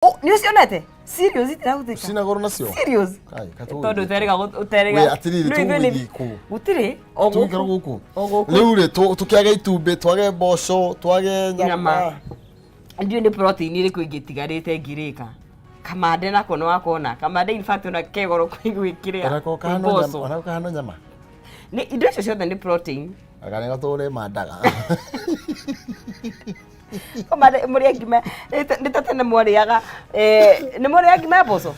Oh, nĩ ũcionete? Serious itirahũthĩka. Cina goro nacio? Serious. Kai, katũgũthiĩ Tondũ kũ? ũterĩga ũterĩga. We, atĩrĩrĩ, Rĩu ithuĩ nĩ- tũgũgĩthiĩ kũ? Gũtirĩ. O Tũgũikara gũkũ. gũkũ? O gũkũ. Rĩu rĩ, tũkĩage itumbĩ, twage mboco, twage nyama. Nyama. Ndiũĩ nĩ protein ĩrĩkũ ĩngĩtigarĩte ngĩrĩka. Kamande nako nĩ wakona. Kamande in fact ona ke goro kwĩ gwĩkĩrĩa. Onako kwĩ kahana nyama, mboco. onako kahana nyama. Nĩ indo icio ciothe nĩ protein. Anga nĩ gatũre mandaga. Kamande mũrĩe ngima nĩ ta tene mwarĩaga nĩ mwarĩaga ngima ya mboco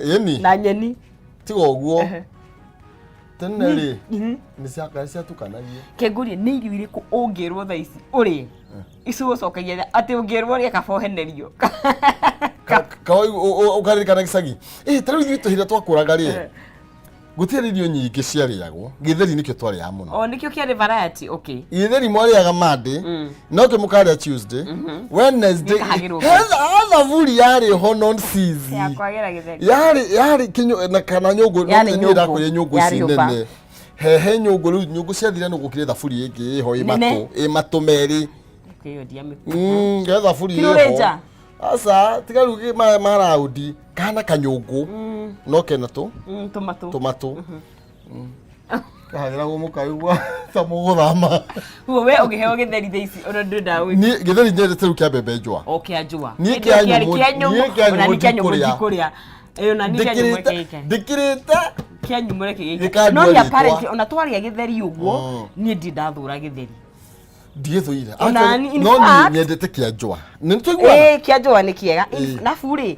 Ĩni. na nyeni. Tiga ũguo. Tene rĩ, nĩ ciatukanagio. Kengurie nĩ irio irĩkũ ũngĩrwo thaa ici ũrĩe ici ũcokagia atĩ ũngĩrwo ũrĩe kaba ũhenerio. Ũkaririkana gĩcagi. Ĩ, ta rĩu ithuĩ tũhĩndĩ twakũraga rĩ, gũtiarĩ irio nyingĩ ciarĩagwo. Gĩtheri nĩkĩo twarĩaga mũno. O nĩkĩo kĩarĩ variety, okay. Gĩtheri mwarĩaga Monday, no kĩo mũkarĩa Tuesday, Wednesday. Gĩkahagĩrwo. He thaburi yarĩ ho non season. Ya kwagĩra gĩtheri. Yarĩ kĩnyũ na kana nyũngũ no Yarĩ niĩ nyũngũ. ndakũrĩa nyũngũ ici Yarĩ rũba. nene. Hehe nyũngũ rĩu nyũngũ ciathira nĩ gũkire thaburi ĩngĩ ĩho ĩ Nene. matũ ĩ matũ merĩ. Okay, ĩyo ndiamĩ. He thaburi Ti ĩho. rũrĩnja? Aca tiga rĩu ma raundi kana kanyũngũ no kena tũ Tũmatũ. Tũmatũ. Kahagĩragwo mũkaigua ta mũgũthama. Guo we ũngĩheo gĩtheri thaa ici ona ndwendaga gwĩka. Niĩ gĩtheri nyendete rĩu kĩa mbembe njũa. O kĩa njũa. Niĩ Kĩndũ kĩa kĩarĩ nyũmũ- kĩa nyũmũ. niĩ kĩa Ona nyũmũ niĩ kĩa nyũmũ ndikũrĩa. ndikũrĩa. Ĩyo na niĩ kĩa nyũmũ Ndĩkĩrĩte ĩkĩte. ndĩkĩrĩte Kĩa nyũmũ reke gĩikare. Gĩkandua No niĩ rĩtwa. apparently ona twarĩa gĩtheri ũguo niĩ ndirĩ ndathũra gĩtheri. Ndigĩthũire. Ona Actually, in no niĩ fact- nyendete kĩa njũa. Nĩ tũiguana? Ĩĩ kĩa njũa nĩ kĩega. Ĩĩ. Nabu rĩ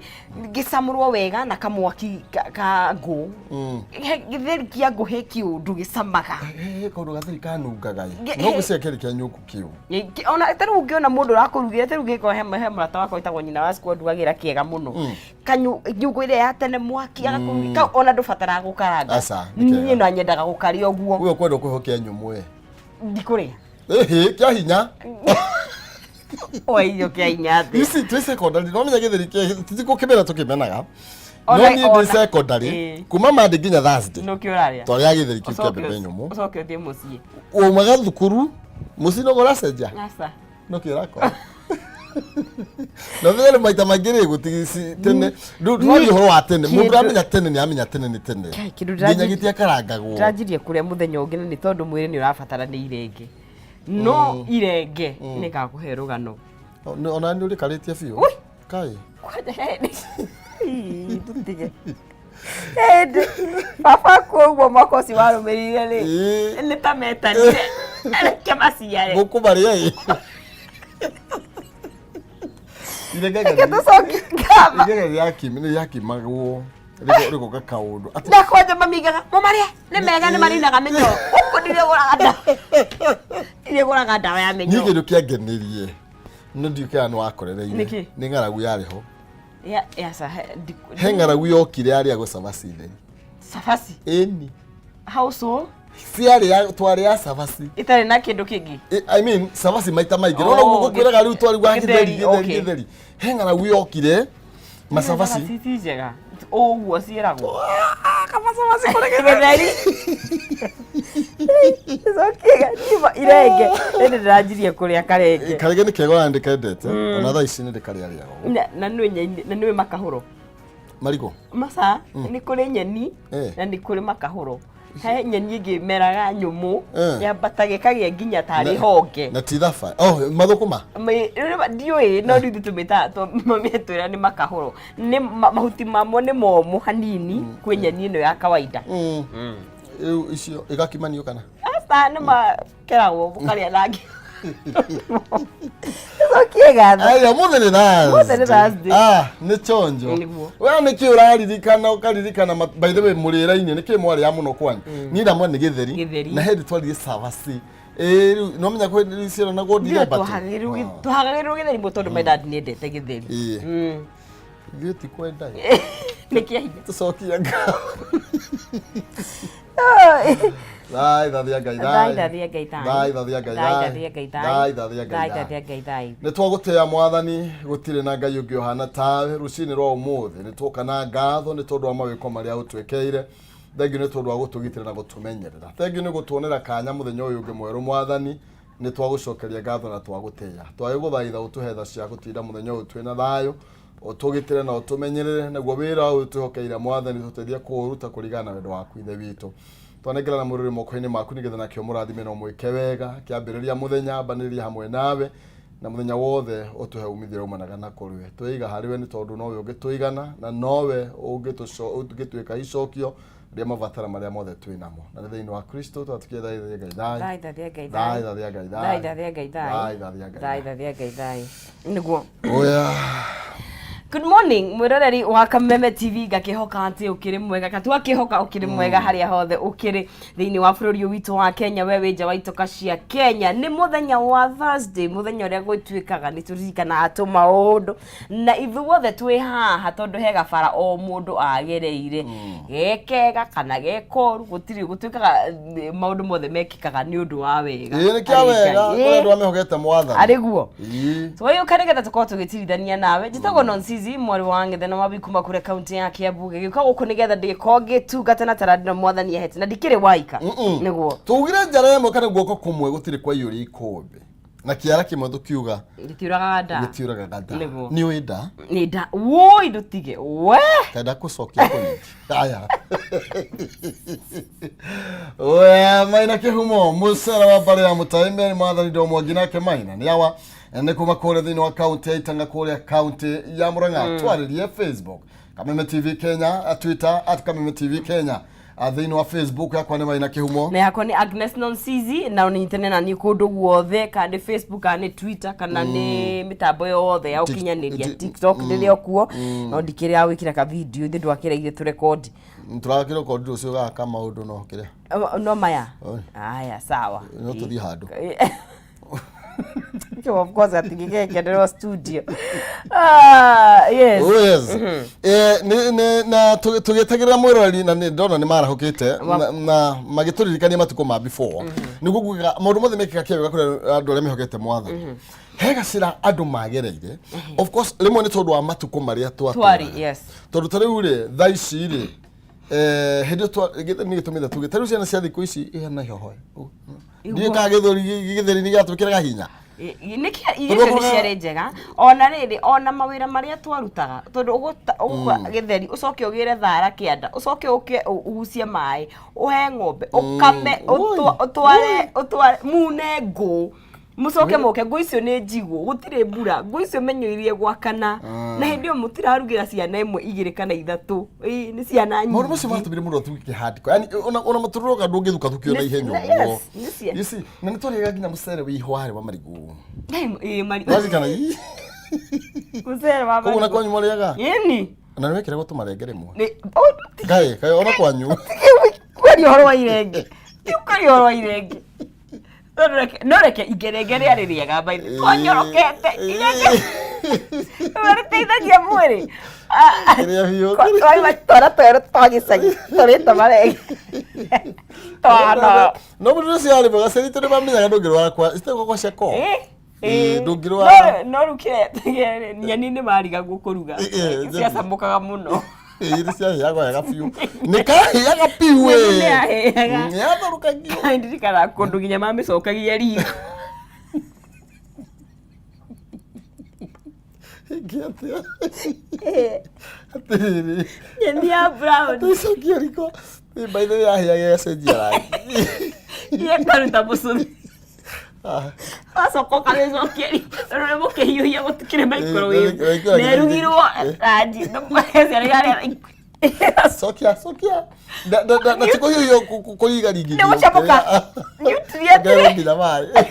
gĩcamũrwo wega na kamwaki ka ngũ. Gĩtheri kĩa ngũ he kĩũndũ gĩcamaga. Kaũndũ gatheri kanungaga ĩ. No ngwĩciria kĩarĩ kĩa nyũngũ kĩu. Ona ta rĩu ũngĩona mũndũ ũrakũrugĩra ta rĩu ngĩkorwo he mũrata wakwa wĩtagwo nyina wa cukuru andugagĩra kĩega mũno. Kanyu nyũngũ ĩrĩa ya tene mwaki agakũrugĩra kau ona ndũbataraga gũkaranga. Aca, nĩ kega. Niĩ no nyendaga gũkarĩa ũguo. Ũyũ ũkwenda ũkũhe kĩa nyũmũ ĩ. Ndikũrĩa. Ĩhĩ, kĩa hinya. Oe irio kĩa hinya atĩa. Ici twĩ secondary, no menya gĩtheri kĩa titi gũkĩmena tũkĩmenaga. No Ona- niĩ ndĩ ona- secondary, kuma Monday nginya Thursday. Nũkĩ ũrarĩa? Twarĩaga gĩtheri kĩu kĩa Ũcoke mbembe nyũmũ. Ũcoke ũthiĩ mũciĩ. Umaga thukuru, mũciĩ no ũracenjia. Aca. No kĩrakora. Na thĩna nĩ maita maingĩ rĩ gũtigici tene. Rĩu twaria ũhoro wa tene, mũndũ Kĩndũ- amenya tene nĩ amenya tene nĩ tene. Kai, kĩndũ Nginya ndĩranjirie- gĩtiakarangagwo. Ndĩranjirie kũrĩa mũthenya ũngĩ na nĩ tondũ mwĩrĩ nĩ ũrabatara nĩ irenge. No irenge nĩ ngakũhe rũgano. Ona nĩ ũrĩkarĩtie biũ. Ui! Kai. Kwanja hĩndĩ. Ii, tũtige. Hĩndĩ baba kuo mwaka ũcio warũmĩrĩire rĩ Ĩĩ. nĩ ta metanire reke maciare. Mũkũmarĩa ĩ. Irenge Reke tũcokie ngamba. Irenge nĩ rĩakimagwo rĩgoka kaũndũ. Atĩ Na kwanja mamigaga mũmarĩe nĩ mega nĩ marinaga mĩnyoo. Gũkũ ndirĩgũraga ndawa. Ndirĩgũraga ndawa ya niĩ mĩnyoo. kĩndũ kĩangenirie no ndiũĩ kana nĩ wakorereire Nĩkĩ? nĩ ng'aragu yarĩ ho. Ya sa He ng'aragu yokire yarĩagwo cabaci theri. Cabaci. Ĩni. How so? Ciarĩa twarĩa cabaci. Itarĩ na kĩndũ kĩngĩ. I mean cabaci maita maingĩ. Oh, No ũguo ngũkwĩraga rĩu twarĩgwa gĩtheri, gĩtheri gĩtheri okay. gĩtheri. He ng'aragu yokire macabaci. Cabaci ti njega. Ũguo ciĩragwo. Kaba cabaci kũrĩ gĩtheri. Cokie niĩ irenge. Ĩndĩ ndĩranjirie kũrĩa karenge. Karenge nĩ kega ona ndĩkendete. Ona thaa ici nĩ ndĩkarĩarĩaga. Na nĩ nyeni na nĩ makahũro. Marigũ. Maca nĩ kũrĩ nyeni na nĩ kũrĩ makahũro. He nyeni ĩngĩ meraga nyũmũ yambataga ĩkagĩa nginya tarĩ honge. Na ti thaba. Oh, mathũkũma. Ndiũĩ no rĩu ithuĩ tũmĩtaga mami atwĩra nĩ makahũro. Nĩ mahuti mamo nĩ momũ hanini kwĩ nyeni ĩno ya kawaida. Rĩu icio igakimanio kana? Aca nĩ makeragwo mũkarĩa na ngima. Cokie ngatho. Aya, ũmũthĩ nĩ Thursday. Ũmũthĩ nĩ Thursday. Ah, nĩ chonjo. Nĩguo. We nĩ kĩ ũraririkana ũkaririkana by the way mũrĩra-inĩ nĩ kĩ mwarĩaga mũno kwanyu? Niĩ ndamwe nĩ gĩtheri. Gĩtheri. Na hĩndĩ twarire cabaci. Ĩĩ rĩu no menya kwĩ ciana gũthire Ithuĩ mbatũ. twahagagĩrwo gĩtheri mũno tondũ my dad nĩendete gĩtheri. Ĩĩ. Ithuĩ ti kwenda. Nĩ kĩa hinya. Tũcokie ngatho. Thai thathia Ngai Thai thathia Ngai thai. Thai thathia Ngai Thai thathia Ngai thai. Thai thathia Ngai Thai thathia Ngai thai. Nĩ twagũtĩĩa Mwathani, gũtirĩ na Ngai ũngĩ ũhana tawe. Rũcinĩ rwa ũmũthĩ nĩ tuoka na ngatho nĩ tondũ wa mawĩko marĩa ũtwĩkĩire. Thengiũ nĩ tondũ wa gũtũgitĩra na gũtũmenyerera. Thengiũ nĩ gũtuonera kanya mũthenya ũyũ ũngĩ mwerũ Mwathani. Nĩ twagũcokeria ngatho na twagũtĩĩa. Twagĩgũthaitha ũtũhe tha cia gũtinda mũthenya ũyũ twĩna thayũ. Ũtũgitĩre na ũtũmenyerere, naguo wĩra ũyũ twĩhokeire Mwathani tũteithie kũũruta kũringana na wendo waku Ithe witũ. Twanengerana mũrũrĩ moko-inĩ maku nĩgetha nakĩo mũrathime na ũmwĩke wega. Kĩambĩrĩria mũthenya ambanĩrĩria hamwe nawe, na mũthenya wothe ũtũhe umithio ũrĩa umanaga na kũrĩ we. Twĩiga harĩ we nĩ tondũ nowe ũngĩtũigana na nowe ũngĩtuĩka icokio rĩa mabatara marĩa mothe twĩ namo. Na nĩ thĩinĩ wa Kristo twatikia thai thai Ngai thai. Thai thathia Ngai Thai thai. thathia Ngai Thai thai. thathia Ngai Thai thai. thathia Ngai Thai thai. thathia Ngai thai. Nĩguo. Oya. Good morning mwiroreri wa Kameme TV, ngakihoka ati ukiri mwega ka twakihoka ukiri mwega haria hothe ukiri thiini wa bururi uyu witũ wa Kenya, we wĩ nja wa itoka cia Kenya. Nĩ mũthenya wa Thursday, mũthenya ũrĩa gwĩtuĩkaga nĩ tũririkanaga tũmaũndũ na ithuothe twĩ haha tondũ he gabara o mũndũ agereire, gekega kana gekoru, gũtirĩ gũtuĩkaga maũndũ mothe mekĩkaga nĩ ũndũ wa wega. Ĩĩ nĩ kĩa Harĩ wega Ngai. kũrĩ andũ amehokete Mwathani. Arĩ guo. Ĩĩ. Twayũka nĩgetha tũkorwo tũgĩtirithania nawe. Njĩtagwo Nonsizi mwarĩ wa Ng'ethena wa kuma kũrĩa kaunti ya Kiambu, gĩgĩũka gũkũ nĩgetha ndĩkorwo ngĩtungata na tarandino Mwathani ahete na ndikĩrĩ waika. Nĩguo. Tugire njara ĩmwe kana guoko kũmwe gũtirĩ kwaiyũria ikũmbĩ, na kĩara kĩmwe tũkiuga gĩtiũragaga nda. Gĩtiũragaga nda. Nĩguo. Nĩ ũĩ nda? Nĩ nda woi, ndũtige we. Kenda kũcokia kũnyingi aya we Maina Kĩhumo mũcera wa mbarĩ ya Mũtaime Mwathani ndo mwangi nake Maina nĩ awa nĩ kuma kũrĩa thĩinĩ wa kaunti ya Itanga kũrĩa kaunti ya Murang'a. Twarĩrie Facebook Kameme TV Kenya, Twitter @KamemeTV Kenya. Thĩinĩ wa Facebook yakwa nĩ Maina Kĩhumo. Na yakwa nĩ Agnes Nonsizi, na ũnyitane na niĩ kũndũ guothe, kana nĩ Facebook kana nĩ Twitter kana nĩ mĩtambo yothe ya ũkinyanĩria. TikTok ndĩrĩ o kuo, no ndikĩrĩ ya gwĩkĩra ka video, ithuĩ ndwakĩraire tũrekondi. Tũrakĩra kondi rũciũ gaka maũndũ no kĩrĩa. No maya. Oi. Aya, sawa. No tũthiĩ handũ. So of course atingĩgekenerwo studio. Ah, yes. Oh, yes. Na tũgĩetagĩrĩra mwĩroreri na nĩ ndona nĩ marahũkĩte na magĩtũririkania matukũ ma before, nĩguo kuga maũndũ mothe mekĩka kĩwega kũrĩ andũ arĩa mehokete Mwathani. He gacĩra andũ magereire, of course rĩmwe nĩ tondũ wa matukũ marĩa twari twatũraga. Tondũ ta rĩu rĩ, thaa ici rĩ, hĩndĩ ĩyo nĩ gĩtũmĩte tuge ta rĩu ciana cia thikũ ici ihana ihohoe ndiũ kana gĩthũri gĩtheri nĩ gĩatwĩkĩraga hinya. Nĩkĩ irio icio nĩ ciarĩ njega ona rĩrĩ, ona mawĩra marĩa twarutaga, tondũ ũgũka gĩtheri, ũcoke ũgĩre thara kĩanda, ũcoke ũke ũgucie maĩ ũhe ng'ombe, ũkame, ũtware ũtware mune ngũ, mũcoke mũke ngũ icio nĩ njigũ, gũtirĩ mbura, ngũ icio menyoirie gwakana, na hĩndĩ ĩyo mũtirarugĩra ciana ĩmwe, igĩrĩ kana ithatũ. Ĩĩ, nĩ ciana Maũndũ macio nyingĩ. Matũmire mũndũ atuĩke kĩhandĩko, yani ona mũtũrĩre ndũngĩthukathukio na ihenya ũguo. Yes, nĩ You see, na nĩ twarĩaga nginya mũcere wĩ ihware wa marigũ. Ĩĩ, Wazikana ii. Mũcere wa Koguo na marigũ. kwanyu marĩaga? Ĩni. Na nĩ wekĩragwo tũmarenge rĩmwe? Nĩ oh, Kaĩ kaĩ ona kwanyu? Kwaria ũhoro wa irenge, ti kwaria ũhoro wa irenge. No reke igerenge rĩarĩ rĩega by the twanyorokete irenge rĩteithagia mwĩrĩ. Kĩrĩa biũ. Twaima twana twerũ twa gĩcagi tũrĩte marenge twana. No mũndũ ũcio arĩ mwega, ciana itũ nĩ mamenyaga ndũngĩrwara kwa citagwo kwa ciako. Ĩĩ, ndũngĩrwara. No rĩu kĩrĩa nyeni nĩ marigagwo kũruga, ciacamũkaga mũno. Ĩĩ, nĩ ciahĩaga wega biũ, nĩ kahĩaga biũ. Nyeni nĩ yahĩaga. Nĩ yatherũkagio. Ndirikanaga kũndũ nginya mamĩcokagia riko. Ĩngĩ atĩa? Atĩrĩrĩ. Nyeni ya brown. Tũcokia riko. Ĩ, by the way yahĩaga ĩgacenjia rangi. Ĩkaruta mũcũthi. Ah. Wacoka ũkamĩcokia riko tondũ nĩ mũkĩhiũhia, gũtikĩrĩ microwave. Ĩ, na ĩrugirwo ranji ciana. Cokia cokia na ti kũhiũhio kũrigaringithio. Nĩ gũcamũka. Nutrient. Nginya maĩ.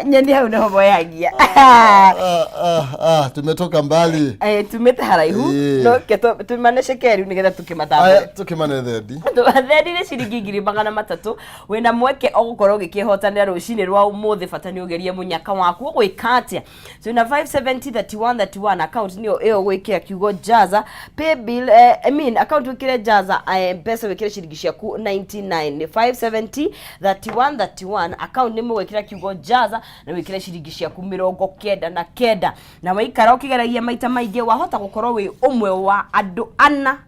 Nyeni hau nĩho moyagia. Ah, ah, ah, tumetoka mbali. Tumĩte haraihu. No ke tumane cekeri nĩgetha Aya tũkĩmatambũre. Tukimane thendi. Thendi nĩ ciringi 300,000. Wĩna mweke ũgũkorwo ũgĩkĩhotanĩra rũcinĩ rwa ũmũthĩ, bata nĩ ũgerie mũnyaka waku. Ũgwĩka atĩa? Twĩna 570 31 31, account nĩyo ĩyo gwĩkĩra kiugo jaza, pay bill, I mean account wĩkĩre jaza, Mpesa wĩkĩre ciringi ciaku 99. Nĩ 570 31 31, account nĩ mũgwĩkĩra kiugo jaza. Fuliza na wĩkĩre ciringi ciaku 99, na waikara ũkĩgeragia maita maingĩ, wahota gũkorwo wĩ ũmwe wa andũ ana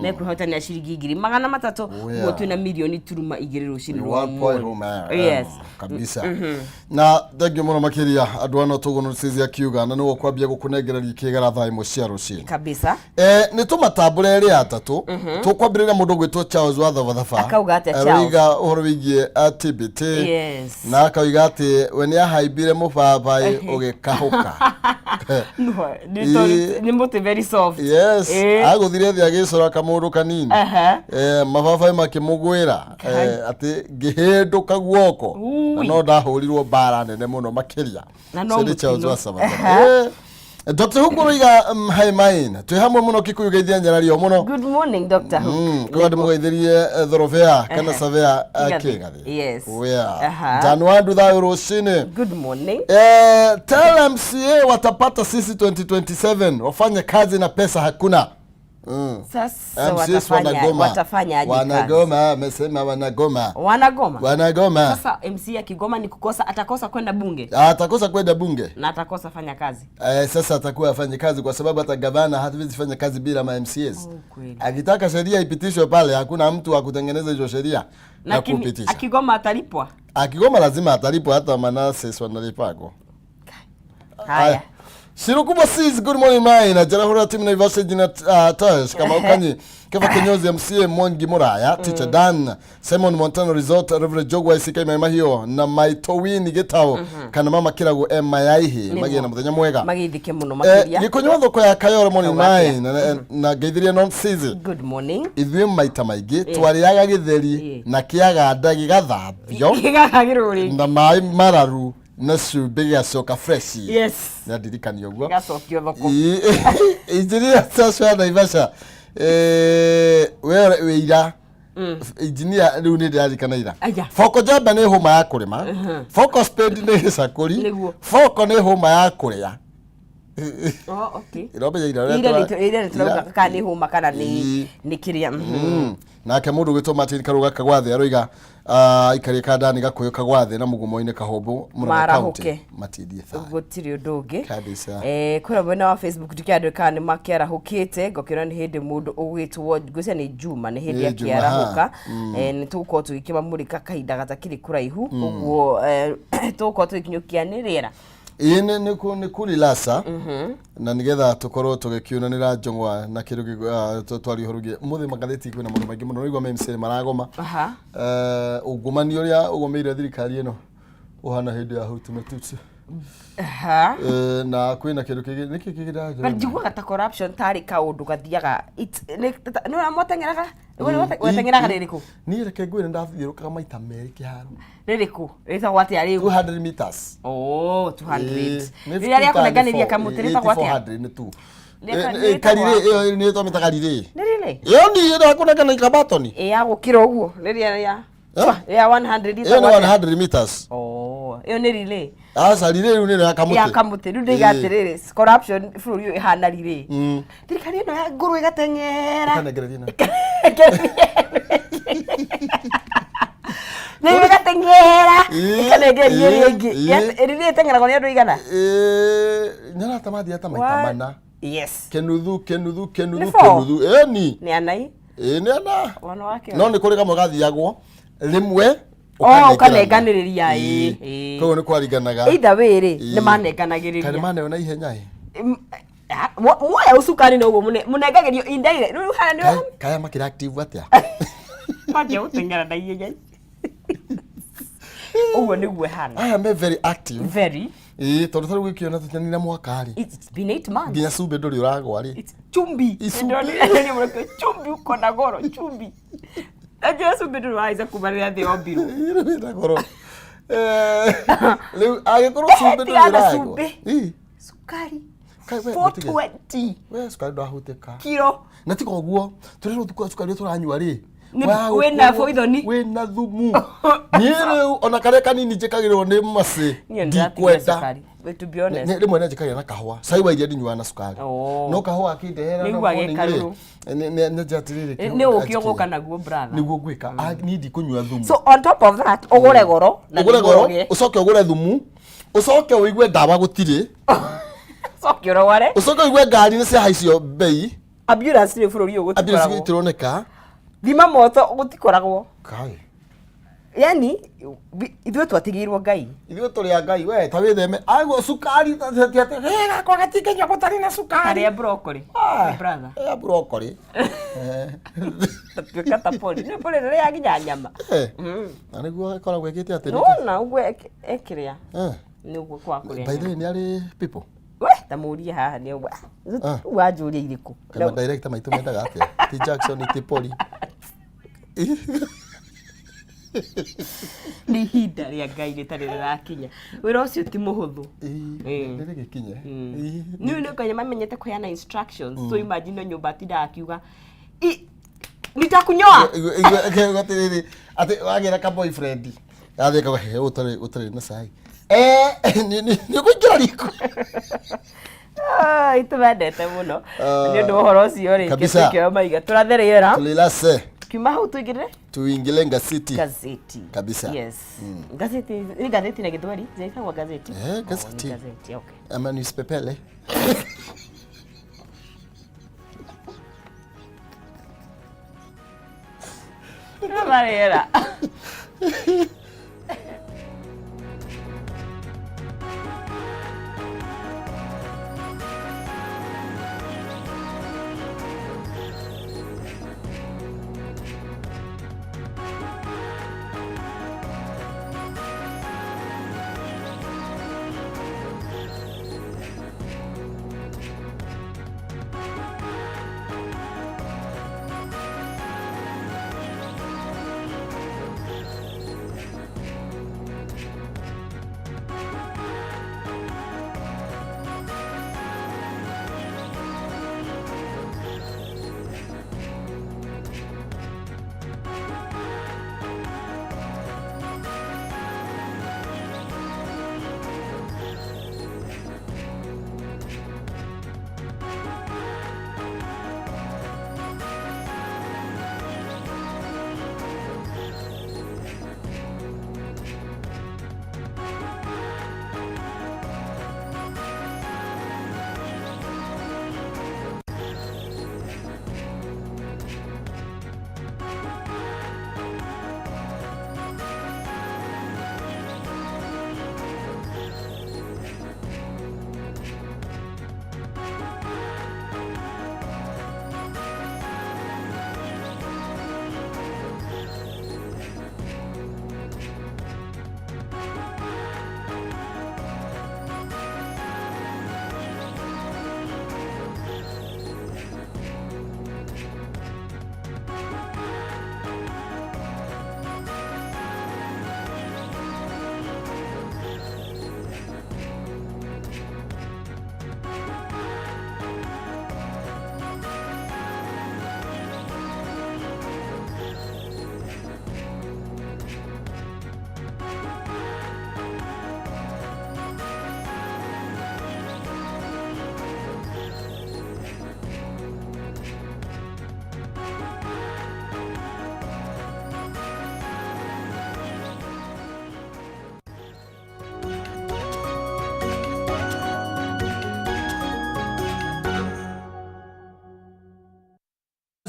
mekwĩhotanĩra ciringi 300,000. Oh, yeah. Ũguo twĩna mirioni turuma igĩrĩ rũcinĩ rwa One point ũmũthĩ. oh, Yes. Kabisa, na thengiũ mũno makĩria andũ ano tũgũnũcizia akiuga na nĩwe kwambia gũkũnengereria kĩgara thaa 1 cia rũcinĩ. Nĩ tũmatambũre erĩ atatũ. Tũkwambĩrĩria mũndũ gwĩtwo Charles wa Thabathaba. Akauga atĩa Charles? Aroiga ũhoro wĩgiĩ TBT na akauga atĩ we nĩ ahaimbire mũbabaĩ ũgĩkahũka. No, nĩ tondũ nĩ mũtĩ very soft. Yes. Agũthire thĩ agĩcora kamũndũ kanini. Mababaĩ makĩmũgwĩra, atĩ ngĩhĩndũka guoko na Ui. no ndahũrirwo mbara nene mũno makĩria. Na no Ũcio nĩ Charles mũtino. wa Thabathaba. Dr. Huku roiga hi mine twĩ hamwe mũno Kikuyu geithia nyarario mũno. Good morning, Dr. Hook. Kuga ndĩmũgeithĩrie thorobea kana savea Kĩgathĩ. kĩgathĩ. Yes. Wea. Aha. Janwandu thayũ rũcinĩ. Good morning. Tell MCA watapata sisi 2027, wafanye kazi na pesa hakuna. Sasa MCAs watafanya wanagoma. watafanya aje kazi? Wanagoma, amesema wanagoma. Wanagoma. Wanagoma. Sasa MC akigoma ni kukosa, atakosa kwenda bunge Atakosa kwenda bunge. Na atakosa fanya kazi. Sasa atakuwa afanye kazi kwa sababu hata gavana hatuwezi fanya kazi bila ma MCAs. Oh, kweli. Akitaka sheria ipitishwe pale, hakuna mtu wa kutengeneza hizo sheria na Lakini kupitisha. akigoma atalipwa. Akigoma lazima atalipwa, hata manases wanalipako. Haya. Shirukubo sis, good morning mine. Ajara timu Naivasha jina Tash kama ukanyi Keva Kinyozi, MCA Mwangi Muraya, Teacher Dan, Simon Montano Resort, Reverend Jogwa ICK Maimahio na Maitowini Gitao kana mama Kirago M Mayaihi magie na muthenya mwega. Magithike muno makiria. Gĩkũnywa thoko ya Kayoro, morning Kauga atĩa? mine na ngeithirie non season. Good morning. Ithuĩ maita maingĩ twarĩaga gĩtheri na kĩaganda gĩgathambio Gĩgakagĩrwo rĩngĩ. na maĩ mararu na cumbĩ gĩgacoka fresh. Nĩandirikania ũguo. Gĩgacokio thoko. Injinia Joshua Naivasha, we wĩ ira injinia rĩu nĩ ndĩrarikana ira. Aya. Boko njamba nĩ hũma ya kũrĩma, boko spade nĩ gĩcakũri. Nĩguo. Boko nĩ hũma ya kũrĩa. Oh, okay. Ĩromenya ira ũrĩa Ira ira nĩ tũrauga kana nĩ hũma kana nĩ Ii. nĩ kĩrĩa. Nake mũndũ gwĩtwo Martin Karuga Kagwathe aroiga aikarie kandani gakũyũ Kagwathe na mũgumo-inĩ Kahũmbũ, Murang'a Marahũke. County, matindie thayũ. Gũtirĩ ũndũ ũngĩ. Kabisa. Kũrĩa mwena wa Facebook ndikĩandũ kana nĩ makĩarahũkĩte, ngokĩona nĩ hĩndĩ mũndũ ũgwĩtwo ngwĩciria nĩ Juma nĩ hĩndĩ Nĩ Juma, akĩarahũka. ha. Nĩ tũgũkorwo tũgĩkĩmamũrĩka kahinda gatakĩrĩ kũraihu ũguo, tũgũkorwo tũgĩkinyũkia nĩ rĩera. Ĩĩ, nĩ kũrilasa na nĩgetha tũkorwo tũgĩkiunanĩra njũng'wa na kĩndũ twaria ũhoro ũngĩ mũthĩ magathĩti kwĩna maũndũ maingĩ mũno nĩguo MCA maragoma. Aha. Ungumania ũrĩa ũgũmĩire thirikari ĩno ũhana hĩndĩ ya Hutu na Tutsi. Aha. Na kwĩna kĩndũ kĩngĩ nĩkĩ kĩngĩ But ndĩrarora? njiguaga ta corruption tarĩ kaũndũ gathiaga nĩ mwateng'eraga weteng'eraga rĩrĩkũ? Niĩ reke ngwĩre ndathiũrũkaga maita merĩ kĩharo. Rĩrĩkũ rĩtagwo atĩa rĩu? 200 meters. Oh, 200. Ĩĩ, nĩ Rĩrĩa rĩa kũnenganĩria 234, kamũtĩ rĩtagwo atĩa? 400 nĩ tu. Rĩtagwo- Karire ĩyo nĩ twamĩtaga rirĩ. Nĩ rĩrĩ? Ĩyo ni ĩyo kũnengana ikabatoni. Ĩ ya gũkĩra ũguo rĩrĩa rĩa Eh? rĩa 100 Ĩyo rĩtagwo nĩ atĩa? 100 meters. Oh, ĩyo nĩ relay. Aca, rirĩ rĩu nĩ ya kamũtĩ. Ya kamũtĩ. Rĩu ndĩiga Ĩĩ. atĩrĩrĩ, corruption bũrũri ũyũ ĩhana relay. Thirikari ĩno ya ngũrũ ĩgateng'era. Ĩkanengereria na. Nĩ ĩgateng'era. Ĩĩ, Ĩkanengereria ĩrĩa ĩĩ, ĩngĩ. ĩĩ. Relay ĩteng'eragwo nĩ andũ aigana? Nyonaga ta mathiaga ta maita mana. Yes. Kenuthu kenuthu kenuthu Nĩ four? kenuthu. Ĩni. Nĩ anai. Ĩĩ, nĩ ana. Mwana wake. No nĩ kũrĩ kamwe gathiagwo rĩmwe. Oh, ũkanenganĩrĩria, ĩĩ, ĩĩ. Koguo nĩ kwaringanaga. Either way rĩ, nĩ Ĩĩ. manenganagĩrĩria. Kana maneo na ihenya ĩ. Muoya ũcukani noguo mũnengagĩrio indirect rĩu hana nĩ Kaya makĩra active atĩa? manjia gũteng'era na ihenya ũguo nĩguo ĩhana. Aya me very active. Very. Ĩĩ, tondũ ta rĩu gĩkĩona tũtianire mwaka rĩ. It's been 8 months. Nginya cumbĩ ndũrĩ ũragwa rĩ. It's chumbi. Icumbi. Ndĩronire mũreke chumbi uko na goro chumbi. Najua cumbĩ ndũrĩ wahaica kuma rĩrĩa thĩ yombirwo. Rĩu wĩna goro. Rĩu angĩkorwo cumbĩ ndũrĩ Tiga na ũragwa. cumbĩ. Ĩ. Cukari Kai we, mũtige. 420 We cukari ndwahutĩka. kiro. Na tiga ũguo tũrĩ rĩu cukari ũrĩa tũranyua rĩ Wĩna poison. Wĩna thumu. Niĩ rĩu ona karĩa kanini njĩkagĩrwo nĩ macĩ Niĩ nĩndĩratigia ndikwenda. cukari. To be honest. Rĩmwe nĩ njĩkagĩra na kahũa, cai wa iria ndinyuaga na cukari. Oh. No kahũa akĩndehera. Nĩiguaga gĩ karũrũ. Nĩ atĩrĩrĩ. Nĩ ũkĩ ũgũka naguo, brother. Nĩguo ngwĩka. Ah, niĩ ndikũnyua thumu. So on top of that, ũgũre goro na Ũgũre nĩguo goro, ũrĩe. ũcoke ũgũre thumu, ũcoke ũigue ndawa gũtirĩ. Coke ũrware. Ũcoke ũigue ngari nĩ ciahaicio mbei. Ambulance rĩ, bũrũri ũyũ ambulance gũtikoragwo. itironeka. Thima moto gũtikoragwo. Kai. Yani ithuĩ twatigĩirwo Ngai. Ithuĩ tũrĩ a Ngai, we ta wĩtheme aguo cukari ti atĩ "Hĩ, gakwa gatingĩnyua gũtarĩ na cukari." Arĩa broccoli. Ah, brother. Ya broccoli. Tuĩka ta poli nĩ poli rĩrĩa nginya nyama. Eh, na nĩguo ĩkoragwo ĩkĩte atĩ Nona ũguo ekĩrĩa. Eh, Nĩ ũguo kwa kũrĩa by the nyama. way, nĩ arĩ people. We ta mũrie haha nĩ ũguo. Ah. Rĩu wanjũria irĩkũ? Kana director maitũ mendaga atĩa? Ti Jackson, ti Poli. Nĩ ihinda rĩa Ngai rĩtarĩ rĩrakinya. Wĩra ũcio ti mũhũthũ. Ĩĩ, nĩ rĩgĩkinye. Ĩĩ. Nĩ kwenye mamenyete kũheana instructions. So imagine nyũmba atindaga akiuga, "Nitakunyoa." Igua atĩrĩrĩ, atĩ wagĩra ka boyfriend gathiĩ kauga, "He, ũtarĩ na cai, eh, nĩ ũkũingĩra riko." Ai, tũmendete mũno. Ah, Nĩ ũndũ wa ũhoro ũcio rĩ, kabisa. kĩo maiga tũrathe rĩera. Tulilase. Kiuma hau tũingĩrĩre tuingile ngasiti. Gazeti. Kabisa. Yes, gazeti nĩ gazeti na gĩthweri zinaitagwo gazeti. Eh, Oh, nĩ gazeti. Gazeti, okay. Ama newspapele. Tũratha rĩera.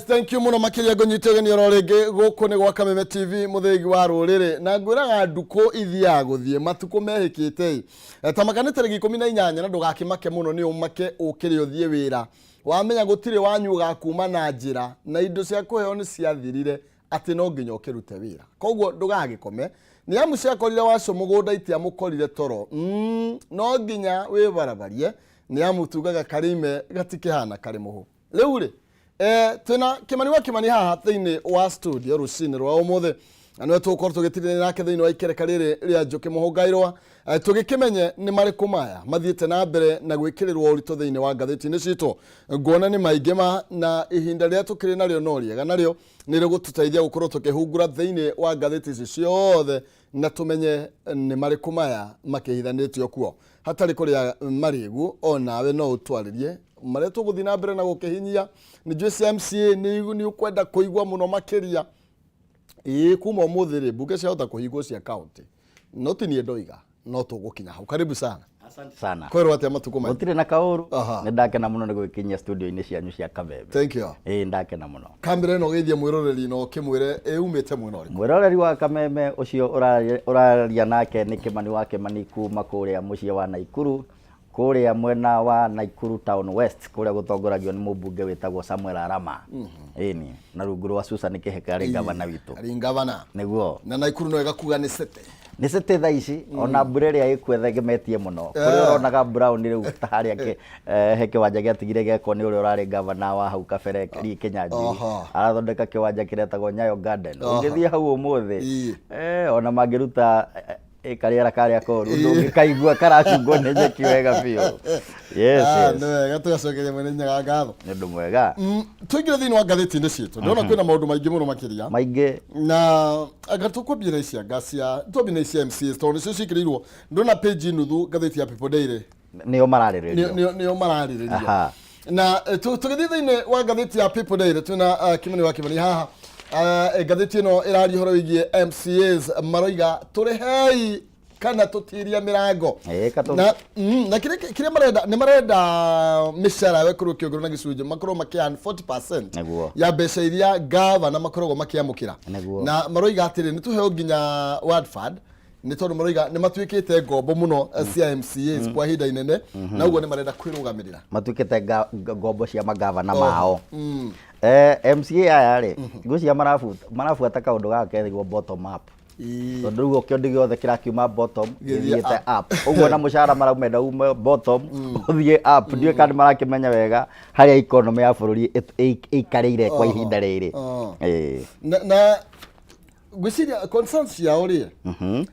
Thank you muno makiria, ngũnyite ũgeni oro rĩngĩ gũkũ nĩ gwa Kameme TV, mũthĩgi wa rũrĩrĩ, na ngwĩraga ndukũ ithiaga gũthiĩ matukũ mehĩkĩte ĩ ta maka nĩ tarĩki 18, na ndũgakĩmake mũno, nĩ ũmake ũkĩrĩ ũthiĩ wĩra, wamenya gũtirĩ wanyu ũgakuma na njĩra na indo cia kũheo nĩ ciathirire, atĩ no nginya ũkĩrute wĩra, koguo ndũgagĩkome nĩ amu ciakorire waco mũgũnda itiamũkorire toro. No nginya wĩbarabarie nĩ amu tugaga karĩime gatikĩhana karĩ mũhu. Rĩu rĩ, twĩna Kĩmani wa Kĩmani haha thĩinĩ wa studio rũcinĩ rwa ũmũthĩ, na nĩwe tũgũkorwo tũgĩtirĩrĩra nake thĩinĩ wa ikereka rĩrĩ rĩa Njũkĩ Mũhũngairwa, tũgĩkĩmenye nĩ marĩkũ maya mathiĩte na mbere na gwĩkĩrĩrwo ũritũ thĩinĩ wa ngathĩti-inĩ citũ. Nguona nĩ maingĩ ma na ihinda rĩrĩa tũkĩrĩ narĩo no rĩega, narĩo nĩ rĩgũtũteithia gũkorwo tũkĩhungura thĩinĩ wa ngathĩti ici ciothe. Na tũmenye nĩ marĩkũ maya makĩhithanĩtio kuo. Hatarĩ kũrĩa marĩgu, o nawe no ũtwarĩrie marĩa tũgũthiĩ na mbere na gũkĩhinyia. Nĩ njũĩ cia MCA nĩ ũkwenda kũigua mũno makĩria. Ĩĩ, kuma ũmũthĩ rĩ, mbunge ciahota kũhingwo cia county. No ti niĩ ndoiga, no tũgũkinya hau. Karibu sana. Asante sana. Kwĩrwo atĩa matukũ maya? Gũtirĩ na kaũru. Nĩ ndakena mũno nĩ gwĩkinyia studio-inĩ cianyu cia Kameme. Thank you. Ĩĩ, ndakena mũno. Kamera ĩno geithia mwĩroreri na ũkĩmwĩre ĩumĩte mwena ũrĩkũ. Mwĩroreri wa Kameme ũcio ũraria nake nĩ Kĩmani wa Kĩmani kuma kũrĩa mũciĩ wa Naikuru, kũrĩa mwena wa Naikuru Town West, kũrĩa gũtongoragio nĩ mũmbunge wĩtagwo Samuel Arama. Ĩni, na rungu rwa Susan Kĩhĩka arĩ gavana witũ. Arĩ gavana. Nĩguo. Na Naikuru no ĩgakuga nĩ city. Nĩ city thaa ici, ona mbura ĩrĩa ĩkuo ĩthegemetie mũno. Kũrĩa ũronaga brown rĩu ta harĩa he kĩwanja gĩatigire gĩakwo nĩ ũrĩa ũrarĩ gavana wa hau kabere Lee Kinyanjui. Arathondeka kĩwanja kĩretagwo Nyayo Garden. Ũngĩthiĩ hau ũmũthĩ, ona mangĩruta karĩera karĩa koru, ndũngĩkaigua karacungwo nĩ nyeki wega biũ. Yes, yes. Nĩ wega tũgacokeria Mwene Nyaga ngatho. Nĩ ũndũ mwega. Tũingĩre thĩinĩ wa ngathĩti-inĩ citũ. Ndĩrona kwĩna maũndũ maingĩ mũno makĩria. Maingĩ. Na anga tũkwambia na ici anga cia twambie na ici cia MCAs tondũ nĩcio ciĩkĩrĩirwo. Ndĩrona page nuthu ngathĩti ya People Daily. Nĩo mararĩrĩrio. Nĩo mararĩrĩrio. Na tũgĩthiĩ thĩinĩ wa ngathĩti ya People Daily twĩna Kĩmani wa Kĩmani haha. Ngathĩti ĩno ĩraria ũhoro wĩgiĩ MCAs maroiga tũrĩhei kana tũtiria mĩrango. Na na kĩrĩa marenda nĩ marenda mĩcara yao ĩkorwo ĩkĩongererwo na gĩcunjĩ makorwo makĩ earn 40% ya mbeca iria gavana makoragwo makĩamũkĩra. Na maroiga atĩrĩ nĩ tũheo nginya ward fund nĩ tondũ maroiga nĩ matuĩkĩte ngombo mũno cia MCAs kwa ihinda inene na ũguo nĩ marenda kwĩrũgamĩrĩra. Matuĩkĩte ngombo cia magavana mao. MCA aya rĩ, ngwĩciria marabuata kaũndũ gaka ketagwo bottom up. Tondũ rĩu kĩndũ gĩothe kĩrakiuma bottom gĩthiĩte up. Ũguo na mũcara maraumenda ume bottom ũthiĩ up. Ndiũĩ kana nĩ marakĩmenya wega harĩa economy ya bũrũri ĩikarĩire kwa ihinda rĩrĩ. Na ngwĩciria concerns ciao rĩ,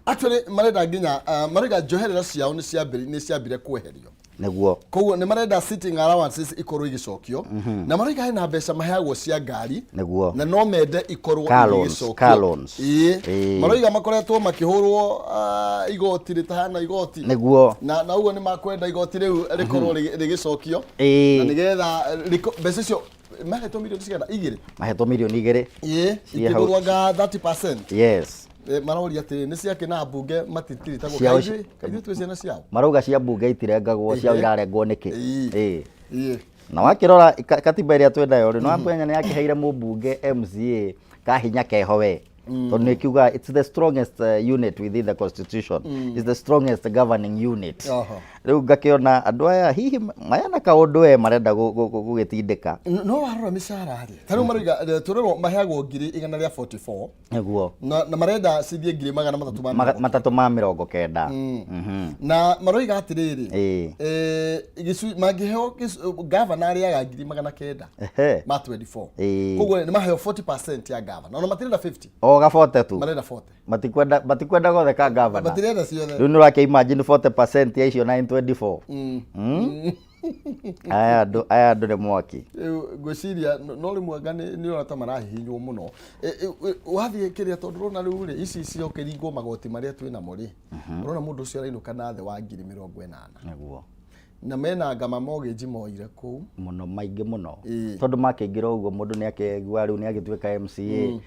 actually marenda nginya marauga njoherera ciao nĩ ciambire kweherio. Nĩguo. Koguo nĩ marenda sitting allowances ikorwo igĩcokio. Na marauga hena mbeca maheagwo cia ngari. Nĩguo. Na no mende ikorwo Car loans, igĩcokio. car loans. Ĩĩ. Marauga makoretwo makĩhũrwo igoti rĩtahana igoti. Nĩguo. Na ũguo nĩ makwenda igoti rĩu rĩkorwo rĩgĩcokio. Na nĩgetha mbeca icio mahetwo mirioni cigana? Igĩrĩ. Mahetwo mirioni igĩrĩ. Ĩĩ, ikĩgũrwo nga 30%. Yes. Maroria atĩrĩ, nĩ ciakĩ na mbunge matitiritagwo? Kaingĩ kaingĩ twĩ ciana ciao. Marauga cia mbunge itirengagwo, ciao irarengwo nĩkĩ? Ĩĩ. Na wakĩrora katiba ĩrĩa twĩ nayo rĩ, nĩ wamenya nĩ yakĩheire mũmbunge MCA kahinya keho we. Tondũ nĩ kiuga it's the strongest unit within the constitution. It's the strongest governing unit. Rĩu ngakĩona andũ aya hihi maya na kaũndũ we marenda gũgĩtindĩka. No warora mĩcara rĩ, ta rĩu marauga tũrerwo maheagwo ngiri igana rĩa 44. Nĩguo. Na marenda cithiĩ ngiri magana matatũ ma mĩrongo matatũ ma mĩrongo kenda. Na maroiga atĩrĩrĩ, mangĩheo gavana arĩaga ngiri magana kenda ma 24. Koguo nĩ maheo 40% ya gavana. Ona matirenda 50. O gabote tu. Marenda 40. Matikwenda gothe ka gavana. Matirenda ciothe. Rĩu nĩ ũrake imagine 40% ya icio 924. Aya andũ nĩ mwaki. Rĩu ngwĩciria no rĩmwe anga nĩ ũrona ta marahihinywo mũno. Wathiĩ kĩrĩa tondũ ũrona rĩu rĩ, ici ciokĩringwo magoti marĩa twĩ namo rĩ, ũrona mũndũ ũcio arainũka na thĩ wa ngiri mĩrongo ĩnana. Nĩguo. Na mena anga ma mortgage moire kũu. Mũno, maingĩ mũno. Tondũ makĩingĩra ũguo mũndũ nĩ akĩigua rĩu nĩ agĩtuĩka MCA.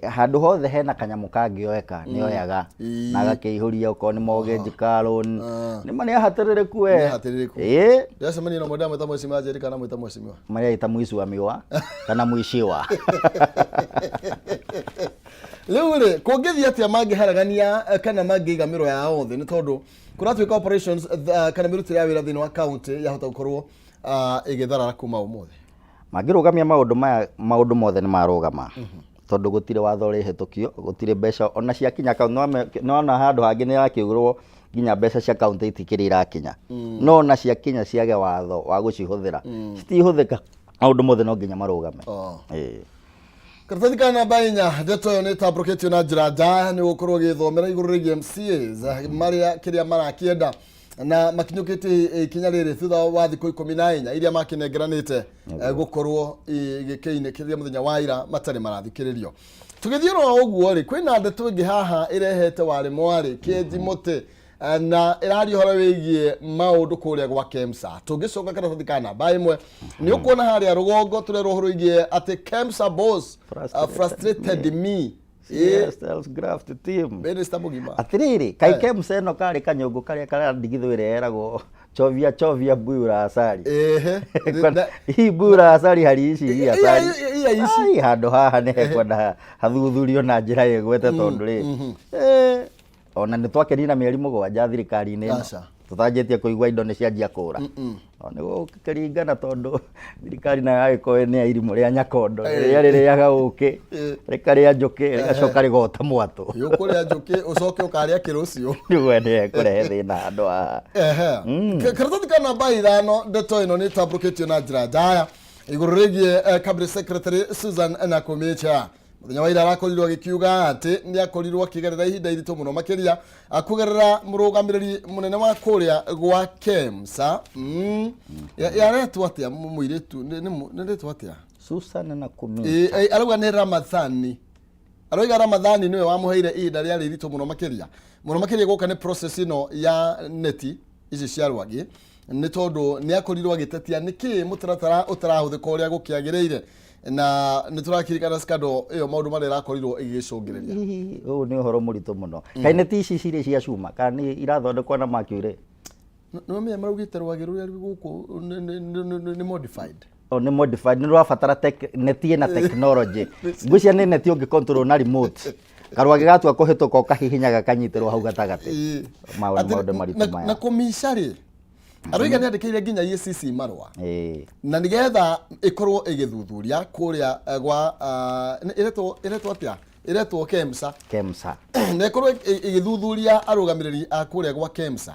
Handũ hothe hena kanyamũ kangĩoeka nĩ oyaga. Na agakĩihũria okorwo nĩ mortgage, car loan. Nĩ ma nĩ ahatĩrĩrĩku we. Nĩ ahatĩrĩrĩku. Ndĩracemania na mũndũ amwĩta mheshimiwa Njeri kana amwĩta mheshimiwa? Marĩa ĩta mũici wa miwa kana mũiciwa. Rĩu rĩ, kũngĩthiĩ atĩa mangĩharagania kana mangĩiga mĩro yao thĩ nĩ tondũ kũratuĩka operations kana mĩrutĩre ya wĩra thĩinĩ wa county yahota gũkorwo ĩgĩtharara kuma ũmũthĩ. Mangĩrũgamia maũndũ maya, maũndũ mothe nĩ marũgama. Tondũ gũtirĩ watho ũrĩhĩtũkio, gũtirĩ mbeca ona ciakinya county, nĩwona handũ hangĩ nĩ hakĩugĩrwo nginya mbeca cia county itikĩrĩ irakinya. No ona ciakinya ciage watho wa gũcihũthĩra, citihũthĩka, maũndũ mothe no nginya marũgame. Karatathi ka namba inya, ndeto ĩyo nĩ ĩtambũrũkĩtio na njĩra njaya nĩ gũkorwo ũgĩthomera igũrũ rĩgiĩ MCAs marĩa kĩrĩa marakĩenda. Na makinyũkĩtie ikinya rĩrĩ thutha wa thikũ 14 iria makĩnengeranĩte gũkorwo gĩkĩ-inĩ kĩrĩa mũthenya wa ira matarĩ marathikĩrĩrio. Tũgĩthiĩ oro ũguo rĩ, kwĩna ndeto ĩngĩ haha ĩrehete warĩ mwarĩ kĩenji mũtĩ na ĩraria ũhoro wĩgiĩ maũndũ kũrĩa gwa KEMSA. Tũngĩcoka karatathi ka namba 1 nĩ ũkuona harĩa rũgongo tũrerwo ũhoro wĩgiĩ atĩ KEMSA boss frustrated me. CS tells graft team. Minister mũgima. Atiriri, kai KEMSA ĩno karĩ kanyũngũ karĩa karandigithũ ĩrĩa eragwo chovia chovia mbuyu asali. Hii mbuyu asali hari ici hii asali. Iya ici. Ai, handũ haha nĩ hekwenda hathuthurio na njĩra ĩgwete tondũ rĩ ona nĩ twakenina mĩeri 7 thirikari-inĩ ĩno Aca. tũtanjĩtie kũigua indo nĩ cianjia kũra. O nĩ gũkĩringana tondũ thirikari nayo yagĩkorwo nĩ ya irimũ rĩa nyakondo rĩrĩa rĩrĩaga ũkĩ, rĩkarĩa njũkĩ, rĩgacoka rĩgota mwatũ. Ũkũrĩa njũkĩ ũcoke ũkarĩa kĩrũcio. Nĩguo nĩ kũrehe thĩna handũ haha. Karatathi ka namba 5 ndeto ĩno nĩ ĩtambũrũkĩtio na njĩra njaya igũrũ rĩgiĩ cabinet secretary Susan Nakhumicha. Mũthenya wa ira arakorirwo agĩkiuga atĩ nĩ akorirwo akĩgerera ihinda iritũ mũno makĩria kũgerera mũrũgamĩrĩri mũnene wa kũrĩa gwa KEMSA. Yaretwo atĩa mũirĩtu? Nĩ rĩtwa atĩa? Susan Nakhumicha. Arauga nĩ Ramadhani. Arauga Ramadhani nĩwe wamũheire ihinda rĩarĩ iritũ mũno makĩria. Mũno makĩria gũka nĩ process ĩno ya neti ici cia rwagĩ, nĩ tondũ nĩ akorirwo agĩtetia nĩkĩ mũtaratara ũtarahũthĩka ũrĩa gũkĩagĩrĩire, na nĩ tũrakirikana scandal ĩyo maũndũ marĩa ĩrakorirwo ĩgĩcũngĩrĩria. Ũyũ nĩ ũhoro mũritũ mũno. Kaĩ neti ici cirĩ cia cuma kana nĩ irathondekwo na mercury? Nĩ menya maraugĩte rwagĩ rũrĩa rwĩ gũkũ nĩ modified. O nĩ modified, nĩ rũrabatara neti ĩna technology. Ngwĩciria nĩ neti ũngĩ control na remote. Karwagĩ gatua kũhĩtũka ũkahihinya gakanyitĩrwo hau gatagatĩ. Maũndũ maritũ maya. Na kũmica rĩ, aroiga nĩ andĩkĩire nginya EACC marũa. Na nĩgetha ĩkorwo ĩgĩthuthuria kũrĩa gwa ĩretwo atĩa? Ĩretwo KEMSA. KEMSA. Na ĩkorwo ĩgĩthuthuria arũgamĩrĩri a kũrĩa gwa KEMSA.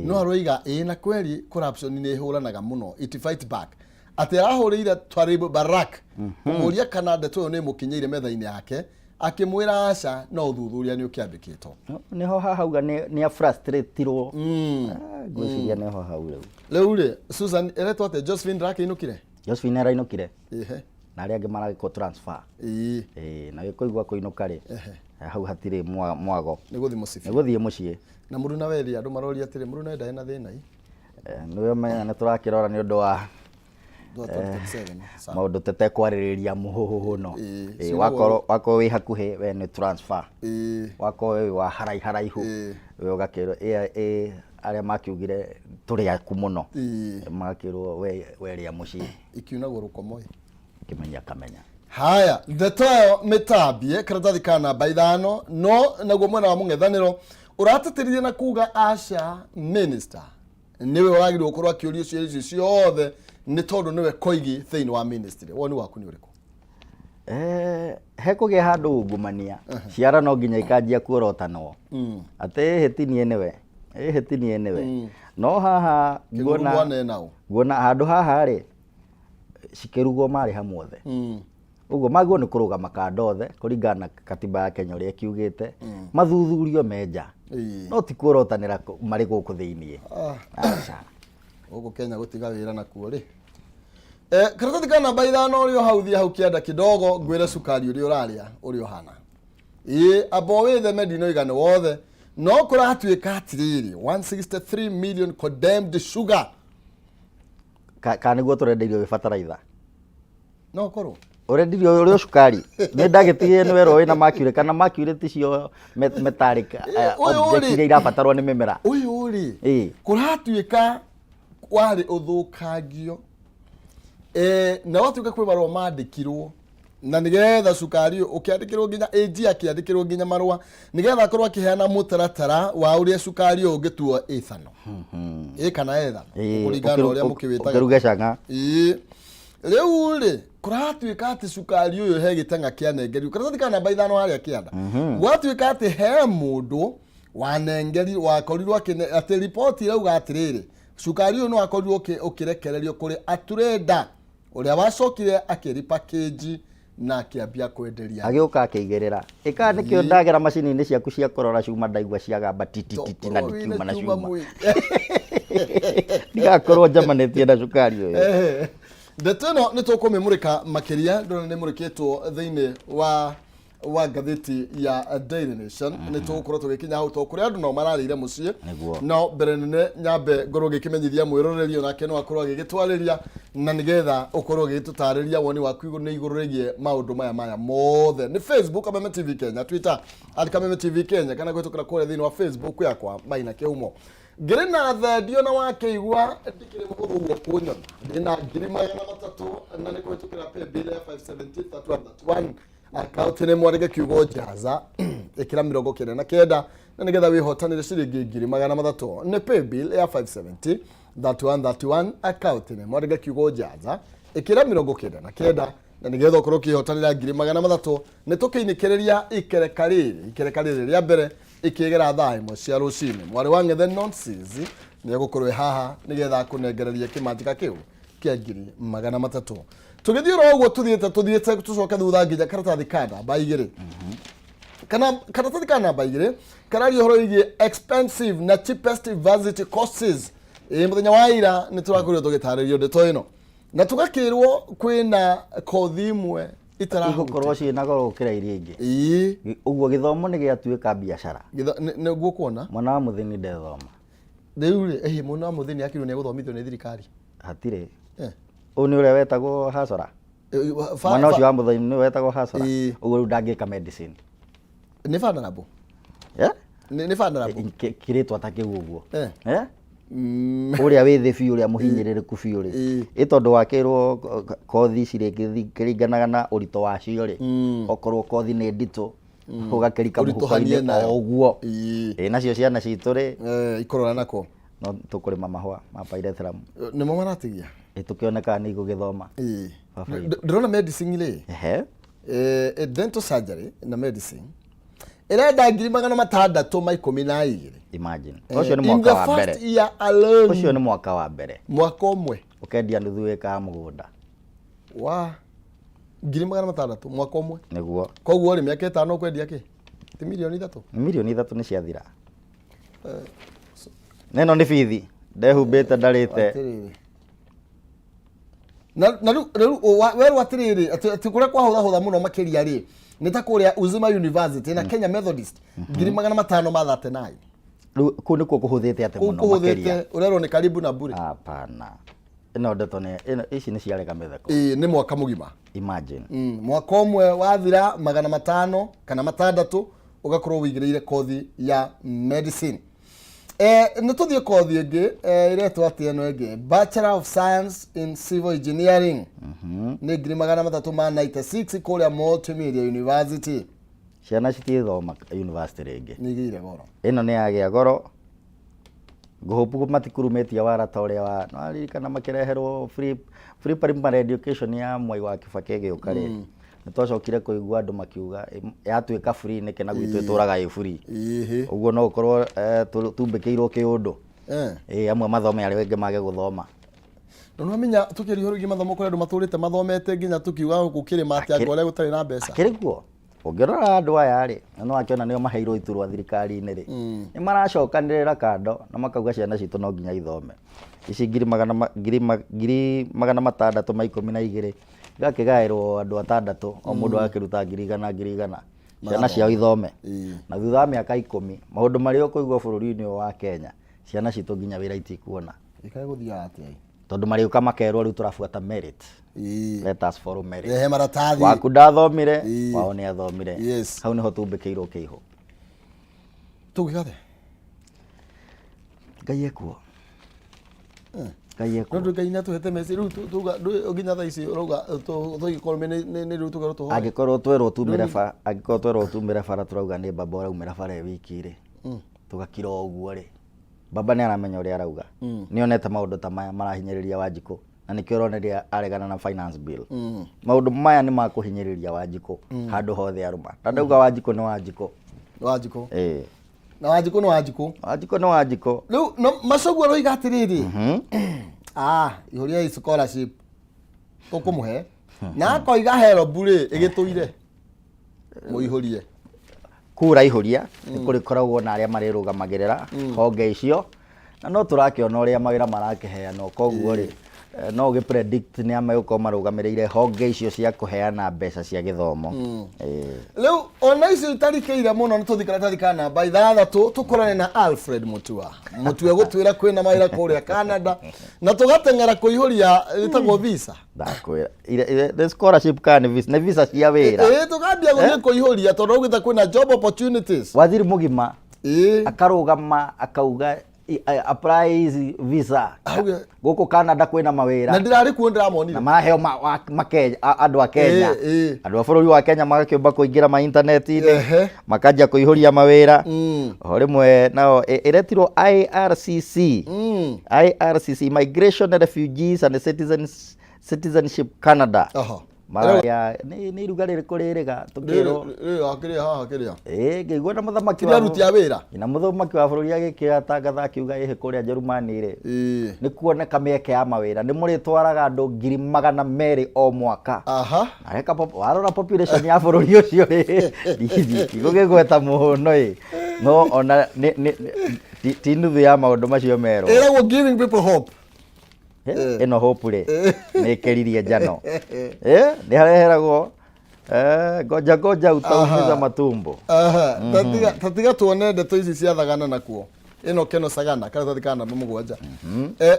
No aroiga ĩĩ na kweri corruption nĩ ĩhũranaga mũno, it fight back. Atĩ arahũrĩire Twalib Barak kũmũria kana ndeto ĩyo nĩ ĩmũkinyĩire metha-inĩ yake, akĩmwĩra aca, no ũthuthuria nĩ ũkĩambĩkĩtwo. Nĩho hahauga nĩ afrustratirwo. Ngwĩciria nĩho hau rĩu. Rĩu rĩ, Susan ĩretwo atĩa? Josephine ndakĩinũkire? Josephine arainũkire. Na arĩa angĩ maragĩkwo transfer. Na gĩkũigua kũinũka rĩ, hau hatirĩ mwago. Nĩ gũthiĩ mũciĩ. Nĩ gũthiĩ mũciĩ. Na mũruna we rĩ, andũ maroria atĩrĩ, mũruna we ndarĩ na thĩna i? Nĩwe menya nĩ tũrakĩrora nĩ ũndũ wa maũndũ tetekwarĩrĩria mũno. Wakorwo wĩ hakuhĩ we nĩ transfer. Wakorwo wĩ wa haraiharaihu we ũgakĩrwo arĩa makiugire tũrĩ aku mũno. Magakĩrwo we rĩa mũciĩ. Ikiunagwo rũkomo ĩ. Kĩmenya kamenya. Haya, ndeto ĩyo mĩtambie karatathi ka namba 5, no naguo mwena wa mũng'ethanĩro ũratetĩrithia na kuga aca minister nĩwe ũragĩrĩirwo gũkorwo akĩũrio ciũria icio ciothe nĩ tondũ nĩwe koigi thĩinĩ wa ministry. Woni waku nĩ ũrĩkũ? Hekũgĩa handũ ungumania, ciara no nginya ikanjia kuorotanwo atĩ ĩhĩ ti niĩ nĩwe, ĩhĩ ti niĩ nĩwe. No haha nguona handũ haha rĩ cikĩrugwo marĩ hamwe othe. Ũguo magĩrĩirwo nĩ kũrũgama kando othe kũringana na katiba ya Kenya ũrĩa ĩkiugĩte, mathuthurio me nja. No ti kuorotanĩra marĩ gũkũ thĩiniĩ. Aca. Gũkũ Kenya gũtiga wĩra nakuo rĩ. Karatathi ka namba 5 ũrĩ o hau, thiĩ hau kĩanda kidogo ngwĩre cukari ũrĩa ũrarĩa ũrĩa ũhana. Amba wĩtheme ndinoiga nĩ wothe, no kũratuĩka atĩrĩrĩ, 163 million condemned sugar. Kana nĩguo tũrenderio wĩ bataraitha? No korwo. Ũrendirio ũrĩ o cukari. Nĩ ndagĩtigire nĩ werwo wĩna mercury, kana mercury ti cio metallic, object iria irabatarwo nĩ mĩmera. Ũyũ rĩ, kũratuĩka warĩ ũthũkangio. Na watuĩka kwĩ marũa mandĩkirwo na nĩgetha cukari ũyũ ũkĩandĩkĩrwo nginya AG akĩandĩkĩrwo nginya marũa nĩgetha akorwo akĩheana mũtaratara wa ũrĩa cukari ũyũ ũngĩtuo ethano. Kana ethano, kũringana na ũrĩa mũkĩwĩtaga. Ũkĩruge cang'a. Rĩu rĩ, kũratuĩka atĩ cukari ũyũ he gĩtang'a kĩanengerio. Karatathi ka namba 5 harĩa kĩanda. Gwatuĩka atĩ he mũndũ wanengeri, wakorirwo akĩne, atĩ riboti ĩrauga atĩrĩrĩ, cukari ũyũ nĩ wakorirwo ũkĩrekererio kũrĩ a trader ũrĩa wacokire akĩripackage Na akĩambia kwenderia. Agĩũka akĩigĩrĩra. Ĩka nĩkĩo ndagera macini-inĩ ciaku cia kũrora cuma ndaigua ciagamba titititi na Tokorwo wĩna ndikiuma na cuma cuma. mwĩrĩ. Ndigakorwo njamanĩtie na cukari ũyũ. Ehe. Ndeto ĩno nĩ tũkũmĩmũrĩka makĩria, ndona nĩ mũrĩkĩtwo thĩinĩ wa ngathĩti ya Daily Nation. Nĩ tũgũkorwo tũgĩkinya hau tondũ kũrĩ andũ nao mararĩire mũciĩ. Nĩguo. No mbere nene nyambe ngorwo ngĩkĩmenyithia mwĩroreri onake no akorwo agĩgĩtwarĩria na nĩgetha ũkorwo ũgĩgĩtũtarĩria woni waku nĩ igũrũ rĩgiĩ maũndũ maya mothe. Nĩ Facebook Kameme TV Kenya, Twitter at Kameme TV Kenya, kana kũhĩtũkĩra kũrĩa thĩinĩ wa Facebook yakwa Maina Kĩhumo. Ngĩrĩ na thendio na wakĩigua ndikĩrĩ mũhũthũ ũguo kũnyona. Ndĩna 300,000 na nĩ kũhĩtũkĩra paybill ya 570 akaunti nĩ mwandĩke kiugo njaza, ĩkĩra 99 na nĩgetha wĩhotanĩre ciringi 300,000. Nĩ paybill ya 570 3131, akaunti nĩ mwandĩke kiugo njaza, ĩkĩra 99 na nĩgetha ũkorwo ũkĩhotanĩra 300,000. Nĩ tũkĩinĩkĩrĩria ikereka rĩrĩ rĩa mbere ikĩgera thaa 1 cia rũcinĩ. Mwarĩ wa Ng'ethe Nonsis nĩ egũkorwo ĩ haha nĩgetha akũnengererie kĩmanjĩka kĩu kĩa 300,000. Tũgĩthiĩ oro ũguo tũthiĩte tũcoke thutha nginya karatathi ka namba 2, kana karatathi ka namba 2 kararia ũhoro wĩgiĩ expensive na cheapest varsity courses. Ĩ mũthenya wa ira nĩ tũrakorirwo tũgĩtarĩrio ndeto ĩno na tũgakĩrwo kwĩna kothi imwe itarahutia igũkorwo ciĩna goro gũkĩra iria ingĩ. Ũguo gĩthomo nĩ gĩatuĩka biacara. Nĩguo kuona. Mwana wa mũthĩni ndethoma. Rĩu rĩ, ĩhĩ, mwana wa mũthĩni akĩrwo nĩ egũthomithio nĩ thirikari. Hatirĩ. Ũyũ nĩ ũrĩa wetagwo hasora. Eh, Mwana ũcio wa mũthĩni nĩ wetagwo hasora. Ĩĩ. Ũguo rĩu ndangĩka medicine. Nĩ vulnerable. Eh? Nĩ vulnerable. Kĩrĩtwa ta kĩu ũguo. Eh? Ũrĩa wĩ thĩ biũ, ũrĩa mũhinyĩrĩrĩku biũ rĩ, ĩ tondũ wakĩrwo kothi ici rĩ, kĩringanaga na ũritũ wacio rĩ, okorwo kothi nĩ nditũ ũgakĩrika Ũritũhanie mũhuko-inĩ nayo. o ũguo. Ĩĩ. Ĩ nacio ciana citũ rĩ, Ikorora nako. No tũkũrĩma mahũa ma pyrethrum. Nĩmo maratigia. Ĩ tũkĩonekaga nĩ igũgĩthoma. Ĩĩ. Baba itũ. Ndĩrona medicine rĩ, Ehe. Dental surgery na medicine ĩrenda 612,000. Imagine. Ũcio nĩ In mwaka the wa mbere. first year alone. Ũcio nĩ mwaka wa mbere. Mwaka ũmwe. Ũkendia nuthu ĩka mũgũnda. Wa 600,000 mwaka ũmwe. Nĩguo. Koguo rĩ, mĩaka 5 ũkwendia kĩ? Ti mirioni 3? 3 mirioni nĩ ciathira. Neno nĩ bithi ndehumbĩte ndarĩte. Atĩrĩrĩ. Na rĩu werwo atĩrĩrĩ, atĩ kũrĩa kwahũthahũtha mũno makĩria rĩ, nĩ ta kũrĩa Uzima University na Kenya Methodist, 539,000. Rĩu kũu nĩkuo kũhũthĩte atĩ Kũu mũno makĩria. kũhũthĩte ũrerwo nĩ karibu na bure. Hapana, ĩno ndeto nĩ ĩno ici nĩ ciarega mĩtheko. Ĩĩ, nĩ mwaka mũgima. Imagine. Mwaka ũmwe wathira 500 kana 600 ũgakorwo wĩigĩrĩire kothi ya medicine. Nĩ tũthiĩ kothi ĩngĩ, ĩretwo atĩ ĩno ĩngĩ Bachelor of Science in Civil Engineering nĩ 396,000 kũrĩa Multimedia University. Ciana citithoma university rĩngĩ. Nĩ igĩire goro. Ĩno nĩ yagĩa goro. Ngũhũpu matikurumĩtie wara ta ũrĩa wa nĩwaririkana makĩreherwo free primary education ya Mwai wa Kibaki ĩgĩũka rĩ, nĩ twacokire kũigua andũ makiuga yatuĩka free nĩkĩ na gwitũ ĩtũraga ĩ free. Ũguo no ũkorwo tumbĩkĩirwo kĩũndũ. Ĩ amwe mathome arĩa angĩ mage gũthoma. Na nĩwamenya tũkĩaria ũhoro wĩgiĩ mathomo, kũrĩ andũ matũrĩte mathomete nginya tũkiuga gũkĩrĩma atĩ andũ arĩa gũtarĩ na mbeca. Akĩrĩ kuo. Ũngĩrora andũ aya rĩ, na no akĩona nĩo maheirwo iturwa thirikari-inĩ rĩ, nĩ maracokanĩrĩra kando na makauga ciana citũ no nginya ithome. Ici ngiri magana ma- ngiri ma- 612,000 igakĩgaĩrwo andũ atandatũ, o mũndũ agakĩruta 100,000 100,000, ciana ciao ithome. Na thutha wa mĩaka 10 maũndũ marĩa ũkũigua bũrũri-inĩ ũyũ wa Kenya, ciana citũ nginya wĩra itikuona. Ĩkae gũthiaga atĩa? Tondũ marĩũka makerwo rĩu tũrabuata merit. Let us follow merit. Rehe maratathi. Waku ndathomire, wao nĩ athomire. Hau nĩho tumbĩkĩirwo kĩihũ. Tũgĩgathe. Ngai ekuo. Ngai ekuo. No Ngai nĩ atũhete meci rĩu tuga nginya thaa ici ũrauga tũgĩkorwo nĩ rĩu tũgerwo tũhoe. Angĩkorwo twerwo tumĩre bara, angĩkorwo twerwo tumĩre bara tũrauga nĩ baba ũraumĩra bara ĩ wiki rĩ, tũgakira o ũguo rĩ, baba nĩ aramenya ũrĩa arauga. Nĩ onete maũndũ ta maya marahinyĩrĩria Wanjikũ na nĩkĩo ũronire aregana na finance bill. Maũndũ maya nĩ makũhinyĩrĩria Wanjikũ handũ hothe arũma. Na ndauga Wanjikũ nĩ Wanjikũ. Wanjikũ. Ĩĩ. Na Wanjikũ nĩ Wanjikũ. Wanjikũ nĩ Wanjikũ. Rĩu no macoguo aroiga atĩrĩrĩ, ah, ihũria scholarship tũkũmũhe. Na akoiga HELB rĩ ĩgĩtũire mũihũrie. Kura ihũria nĩ kũrĩkoragwo na arĩa marĩrũgamagĩrĩra honge icio, na no tũrakĩona ũrĩa mawĩra marakĩheanwo. Koguo rĩ, no ũgĩ predict nĩ a megũkorwo marũgamĩrĩire honge icio cia kũheana mbeca cia gĩthomo. Rĩu ona icio itarikĩire mũno, nĩ tũthiĩ karatathi ka namba 6, tũkorane na Alfred Mutua. Mutua gũtwĩra kwĩna mawĩra kũrĩa Canada na tũgateng'era kũihũria ĩtagwo visa. Ndakwĩra the scholarship kana nĩ visa, nĩ visa cia wĩra. Ĩĩ, tũkambia gũthiĩ kũihũria tondũ augĩte kwĩna job opportunities. Waziri mũgima akarũgama akauga apply hizi visa. Gũkũ Canada kwĩna mawĩra. Na ndĩrarĩ kuo, ndĩramonire. Na maraheo andũ a Kenya, andũ a bũrũri wa Kenya magakĩũmba kũingĩra ma intaneti-inĩ, makanjia kũihũria mawĩra. O rĩmwe nao ĩretirwo IRCC, IRCC, Immigration, Refugees and Citizenship Canada. Maraya nĩ iruga rĩrĩkũ rĩrĩga tũkĩrwo? Rĩrĩ akĩrĩa haha kĩrĩa. Ĩĩ, ngĩigua na mũthamaki wa aruti a wĩra. Na mũthamaki wa bũrũri agĩkĩtangatha akiuga ĩhĩ kũrĩa Njerumani rĩ, nĩ kuoneka mĩeke ya mawĩra, nĩ mũrĩtwaraga andũ 200,000 o mwaka. Na warora population ya bũrũri ũcio rĩ, ndigũgĩgweta mũno ĩ, no ona ti nuthu ya maũndũ macio merwo. Ĩragwo giving people hope. Ĩno hope rĩ, nĩ ĩkĩririe njano. Nĩ hareheragwo ngoja ngoja utaumiza matumbo. Aha, tatiga tuone ndeto ici cia Thagana nakuo ĩno Keno Sagana karatathi ka namba 7.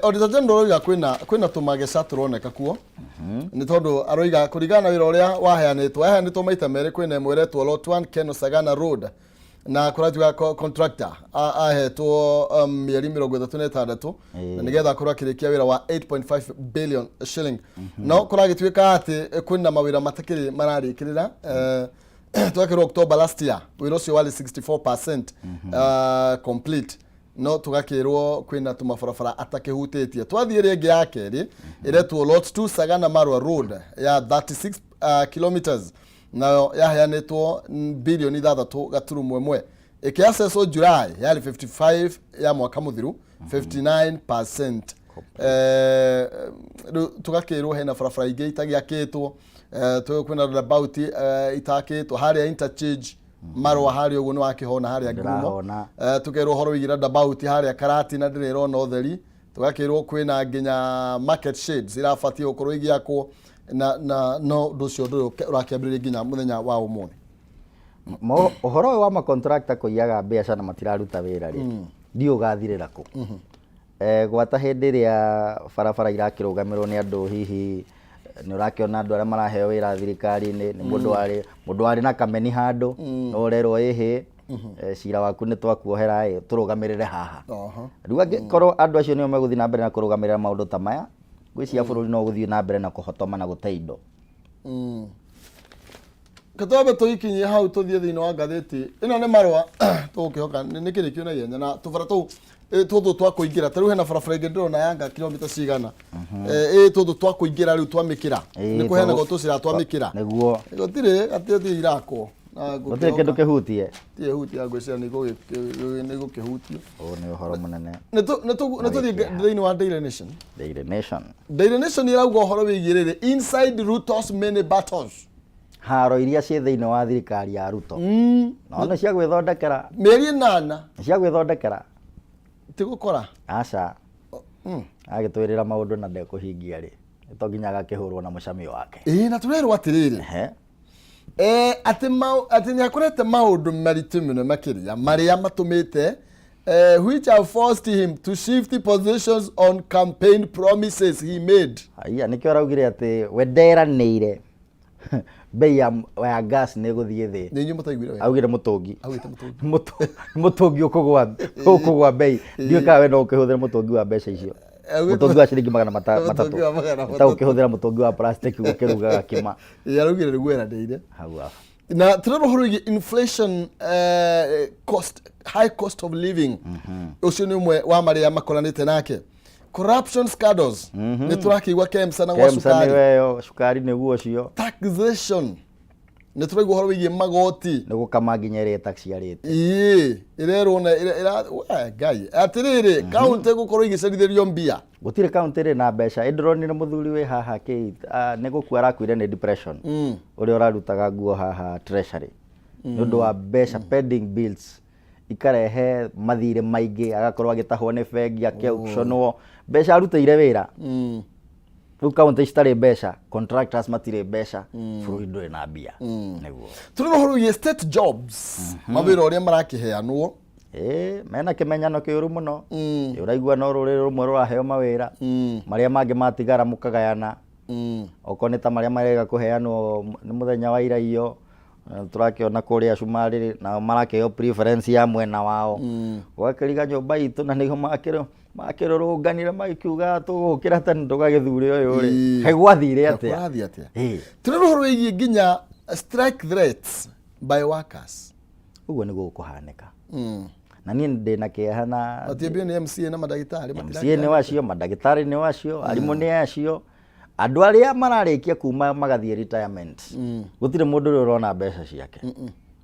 Auditor General aroiga kwĩna tũmageca tũroneka kuo, nĩ tondũ aroiga kũringana na wĩra ũrĩa waheanĩtwo maita merĩ, kwĩna ĩmwe ĩretwo Lot 1 Keno Sagana Road na kũratuga contractor ahetwo mĩeri 36 na nĩgetha akorwo akĩrĩkia wĩra wa 8.5 billion shilling, no kũragĩtuĩka atĩ kwĩna mawĩra matakĩrĩ mararĩkĩrĩra. Twakĩrwo October last year wĩra ũcio warĩ 64% complete, no tũgakĩrwo kwĩna tũmabarabara atakĩhutĩtie. Twathiĩ ĩrĩa ĩngĩ ya kerĩ ĩretwo Lot 2 Sagana Marwa Road ya 36 kilometers, nayo yaheanĩtwo bilioni 6.1, ĩkĩaccesswo July yarĩ 55 ya mwaka mũthiru, 59%. Rĩu tũgakĩrwo hena barabara ingĩ itagĩakĩtwo, kwĩna roundabout itakĩtwo harĩa interchange Marũa harĩa ũguo nĩ wakĩhona harĩa Ngurumo. Ndĩrahona. Tũkerwo ũhoro wĩgiĩ roundabout harĩa Karatina ndĩrĩ ĩrona ũtheri. Tũgakĩrwo kwĩna nginya market shades irabatiĩ gũkorwo igĩakwo na no ũndũ ũcio ndũrĩ ũrakĩambĩrĩria nginya mũthenya wa ũmũthĩ. Ũhoro ũyũ wa makontrakta kũiyaga mbeca na matiraruta wĩra rĩ, ndiũ ũgathirĩra kũ? Gwata hĩndĩ ĩrĩa barabara irakĩrũgamĩrwo nĩ andũ, hihi nĩ ũrakĩona andũ arĩa maraheo wĩra thirikari-inĩ nĩ mũndũ warĩ na kameni handũ, no ũrerwo ĩhĩ, cira waku nĩ twakuohera ĩ, tũrũgamĩrĩre haha. Rĩu angĩkorwo andũ acio nĩo megũthiĩ na mbere na kũrũgamĩrĩra maũndũ ta maya, ngwĩciria bũrũri no ũgũthiĩ na mbere na kũhotoma na gũte indo. Katwambe tũikinyie hau, tũthiĩ thĩinĩ wa ngathĩti ĩno nĩ marũa tũgũkĩhoka nĩ kĩrĩkio na ihenya na tũbara tũu tũtũ twa kũingĩra. Ta rĩu hena barabara ĩngĩ ndĩrona yanga kilomita cigana, ĩ tũtũ twa kũingĩra rĩu twamĩkĩra nĩ kũheanagwo tũcĩra twamĩkĩra. Nĩguo. Gũtirĩ gũtirĩ irakwo. Na gũtirĩ kĩndũ kĩhutie. Gũtirĩ hutia, ngwĩciria nĩ gũkĩhutio. Ũyũ nĩ ũhoro mũnene. Nĩ tũthiĩ thĩinĩ wa Daily Nation. Daily Nation. Daily Nation ĩrauga ũhoro wĩgiĩ rĩrĩ, inside Ruto's many battles. Haro iria ciĩ thĩinĩ wa thirikari ya Ruto no nĩ cia gwĩthondekera. Mĩeri 8. Nĩ cia gwĩthondekera. Ti gũkora. Aca. Agĩtwĩrĩra maũndũ na ndekũhingia rĩ, to nginya agakĩhũrwo na mũcamio wake. Ĩĩ, na tũrerwo atĩrĩrĩ, atĩ nĩ akorete maũndũ maritũ mũno makĩria marĩa matũmĩte which have forced him to shift positions on campaign promises he made. Haiya, nĩkĩo araugire atĩ we nderanĩire bei ya gas nĩ ĩgũthiĩ thĩ. Nĩ inyuĩ mũtaiguire wega. Augire mũtũngi. Augĩte mũtũngi. Mũtũngi ũkũgwa bei, ndiũĩ kana we no ũkĩhũthĩre mũtũngi wa mbeca icio. Mũtũngi wa ciringi magana Mũtũngi matatũ wa magana ta matatũ. ũkĩhũthĩra mũtũngi wa plastic gũkĩrugaga kĩma. Ĩĩ, araugire nĩguo eranĩire. Hau hau. Na tũrerwo ũhoro wĩgiĩ inflation, cost, high cost of living, ũcio nĩ ũmwe wa marĩa makoranĩte nake. Corruption scandals, nĩ tũrakĩigua KEMSA na gwa KEMSA nĩ cukari. Weyo cukari nĩguo ũcio. Taxation. Nĩ tũraigua ũhoro wĩgiĩ magoti. Nĩ gũkama nginya ĩrĩa ĩtaciarĩte. Ĩĩ, ĩrerwo na we, Ngai atĩrĩrĩ, kaũntĩ gũkorwo igĩcerithĩrio mbia. Gũtirĩ kaũntĩ ĩrĩ na mbeca. Ĩ ndĩronire mũthuri wĩ haha kĩ nĩ gũkua arakuire nĩ depression, ũrĩa ũrarutaga nguo haha Treasury, nĩ ũndũ wa mbeca pending bills ikarehe mathirĩ maingĩ, agakorwo agĩtahwo nĩ bengi, akĩauctionwo mbeca arutĩire wĩra. Rĩu kaũntĩ citarĩ mbeca, contractors matirĩ mbeca, bũrũri ndũrĩ na mbia. Nĩguo. Tũrĩ na ũhoro wĩgiĩ state jobs, mawĩra ũrĩa marakĩheanwo. Ĩĩ, mena kĩmenyano kĩũru mũno. Ĩ, ũraigua no rũrĩrĩ rũmwe rũraheo mawĩra, marĩa mangĩ matigara mũkagayana. Okorwo nĩ ta marĩa marega kũheanwo nĩ mũthenya wa ira iyo, tũrakĩona kũrĩa Cumarĩ nao marakĩheo preference ya mwena wao. Ũgakĩriga nyũmba itũ na nĩho makĩrũrũnganire magĩkiuga tũgũkĩra tene tũgagĩthure ũyũ rĩ. Kaĩ gwathire atĩa? Kũrathiĩ atĩa? Tũrĩ na ũhoro wĩgiĩ nginya strike threats by workers. Ũguo nĩguo gũkũhanĩka. Na niĩ ndĩna kĩeha na Matiambio nĩ MCA na mandagĩtarĩ. MCA nĩ wacio, mandagĩtarĩ nĩ wacio, arimũ nĩ acio, andũ arĩa mararĩkia kuma magathiĩ retirement, gũtirĩ mũndũ ũrĩa ũrona mbeca ciake.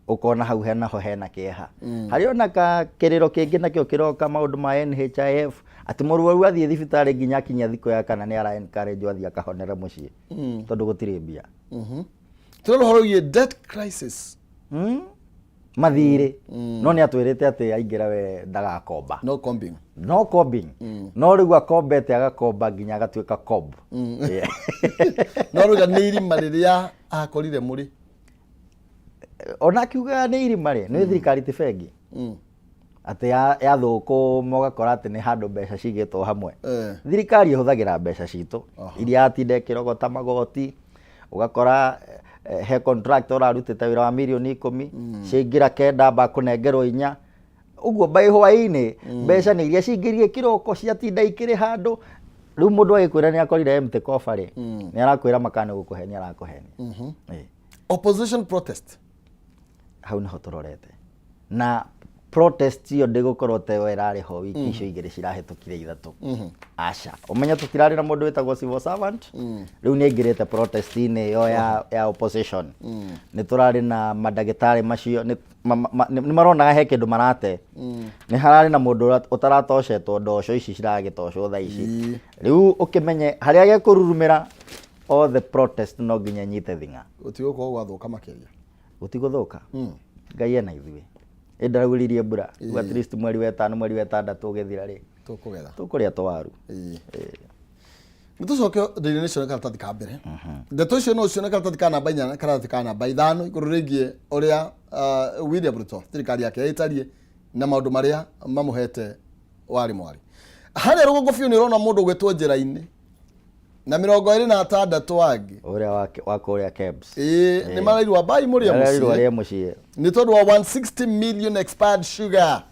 Ũkona hau henaho hena kĩeha. Harĩ ona ka kĩrĩro kĩngĩ nakĩo kĩroka, maũndũ ma NHIF, atĩ mũrwaru athiĩ thibitarĩ nginya akinyia thikũ ya kana nĩ ara encourage athiĩ akahonere mũciĩ tondũ gũtirĩ mbia. Tũrĩ na ũhoro wĩgiĩ debt crisis. Mathirĩ. No nĩ atwĩrĩte atĩ aingĩra we ndagakomba. No combing. No combing. No rĩu akombete agakomba nginya agatuĩka cob. Yeah. No rĩu nĩ irima rĩrĩa akorire mũrĩ. Ona akiugaga nĩ irima rĩ, nĩ thirikari ti bengi. Atĩ yathũkũma ũgakora atĩ nĩ handũ mbeca cigĩtwo hamwe. Thirikari ĩhũthagĩra mbeca citũ iria yatinda ĩkĩrogota magoti, ũgakora he contractor ũrarutĩte wĩra wa mirioni 10, ciaingĩra 9 amba kũnengerwo 4. Ũguo by hwaĩ-inĩ mbeca nĩ iria cingĩrire kĩroko ciatinda ikĩrĩ handũ. Rĩu mũndũ agĩkwĩra nĩ akorire empty coffer rĩ, nĩ arakwĩra makana nĩ gũkũhenia arakũhenia. Opposition protest. Hau nĩho tũrorete. Na protest ĩyo ndĩgũkorwo ta ĩyo ĩrarĩ ho wiki icio igĩrĩ cirahĩtũkire ithatũ. Aca. Ũmenye tũtirarĩ na mũndũ wĩtagwo civil servant. Rĩu nĩ aingĩrĩte protest-inĩ ĩyo ya opposition. Nĩ tũrarĩ na mandagĩtarĩ macio, nĩ maronaga he kĩndũ marate. Nĩ hararĩ na mũndũ ũtaratocetwo ndoco ici ciragĩtocwo thaa ici. Rĩu ũkĩmenye harĩa gekũrurumĩra, all the protest no nginya nyite thing'a. Gũtigũkorwo gwathũka makĩria. Gũtigũthũka. Ngai ena ithuĩ. Ĩ ndarauririe mbura. Rĩu at least mweri wa ĩtano, mweri wa ĩtandatũ ũgĩthira rĩ, Tũkũgetha. Tũkũrĩa twaru. Nĩ tũcoke Daily Nation karatathi ka mbere. Ndeto icio no ucione karatathi ka namba 4 na karatathi ka namba 5 igũrũ rĩgiĩ ũrĩa William Ruto thirikari yake ĩtariĩ na maũndũ marĩa mamũhete warĩ mwarĩ. Harĩa rũgongo biũ nĩ ũrona mũndũ ũgwĩtwo njĩra-inĩ na 26 angĩ. Ũrĩa wa kũrĩa KEBS. Ĩĩ, nĩ marairwo ambai mũrĩe Marairwo mũciĩ. arĩe mũciĩ. Nĩ tondũ wa 160 million expired sugar.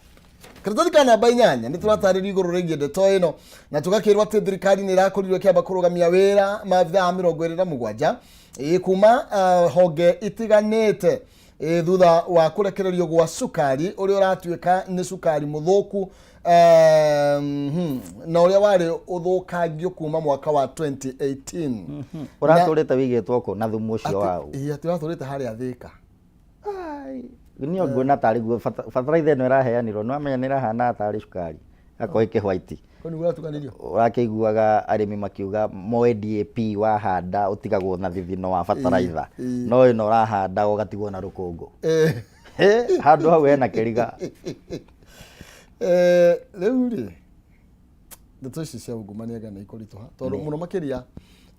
Karatathi ka namba 8 nĩ tũratarĩrio igũrũ rĩgiĩ ndeto ĩno na tũgakĩrwo atĩ thirikari nĩ ĩrakorirwo ĩkĩamba kũrũgamia wĩra maabithaa a 27, ĩĩ, kuma honge itiganĩte, ĩĩ, thutha wa kũrekererio gwa cukari ũrĩa ũratuĩka nĩ cukari mũthũku, na ũrĩa warĩ ũthũkangio kuma mwaka wa 2018. Ũratũrĩte wĩigĩtwo kũ na thumu ũcio wau? Ĩĩ, atĩ ũratũrĩte harĩa Thĩka. Ai, niĩ nguona tarĩ guo bataraitha ĩno ĩraheanirwo, nĩ wamenya nĩ ĩrahana tarĩ cukari, ĩgakorwo ĩkĩ white. Kũu nĩguo ĩratukanĩrio? Ũrakĩiguaga arĩmi makiuga moe DAP wahanda ũtigagwo na thithino wa bataraitha, no ĩno ũrahanda ũgatigwo na rũkũngũ. Handũ hau hena kĩriga. Rĩu rĩ, ndeto ici cia ungumania anga nĩ ikũritũha, tondũ mũno makĩria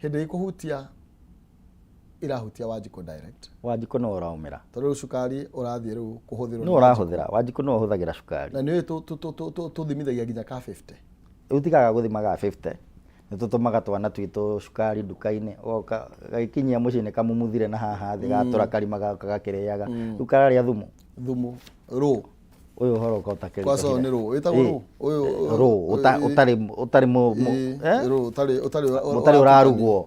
hĩndĩ ĩrĩa ikũhutia irahutia Wanjikũ direct. Wanjikũ nĩwe ũraumĩra. Tondũ rĩu cukari ũrathiĩ rĩu kũhũthĩrwo Nĩwe nĩ Wanjikũ. ũrahũthĩra. Wanjikũ nĩwe ũhũthagĩra cukari. Na nĩũĩ tũthimithagia nginya ka 50. Rĩu tigaga gũthima ga 50. Nĩ tũtũmaga twana twitũ cukari nduka-inĩ, ũgoka gagĩkinyia mũciĩ nĩ kamumuthire na haha thĩ, gatũra karima gagoka gakĩrĩaga. Rĩu kararĩa thumu. Thumu. Rũ. Ũyũ ũhoro ũka ũtakĩritũhire. Kwanza ũyũ nĩ rũ. Wĩtagwo rũ? Ũyũ, ũyũ, Rũ, ũtarĩ, ũtarĩ mũ, mũ, Ĩĩ, eh? rũ, ũtarĩ, ũtarĩ Ũtarĩ ũrarugwo.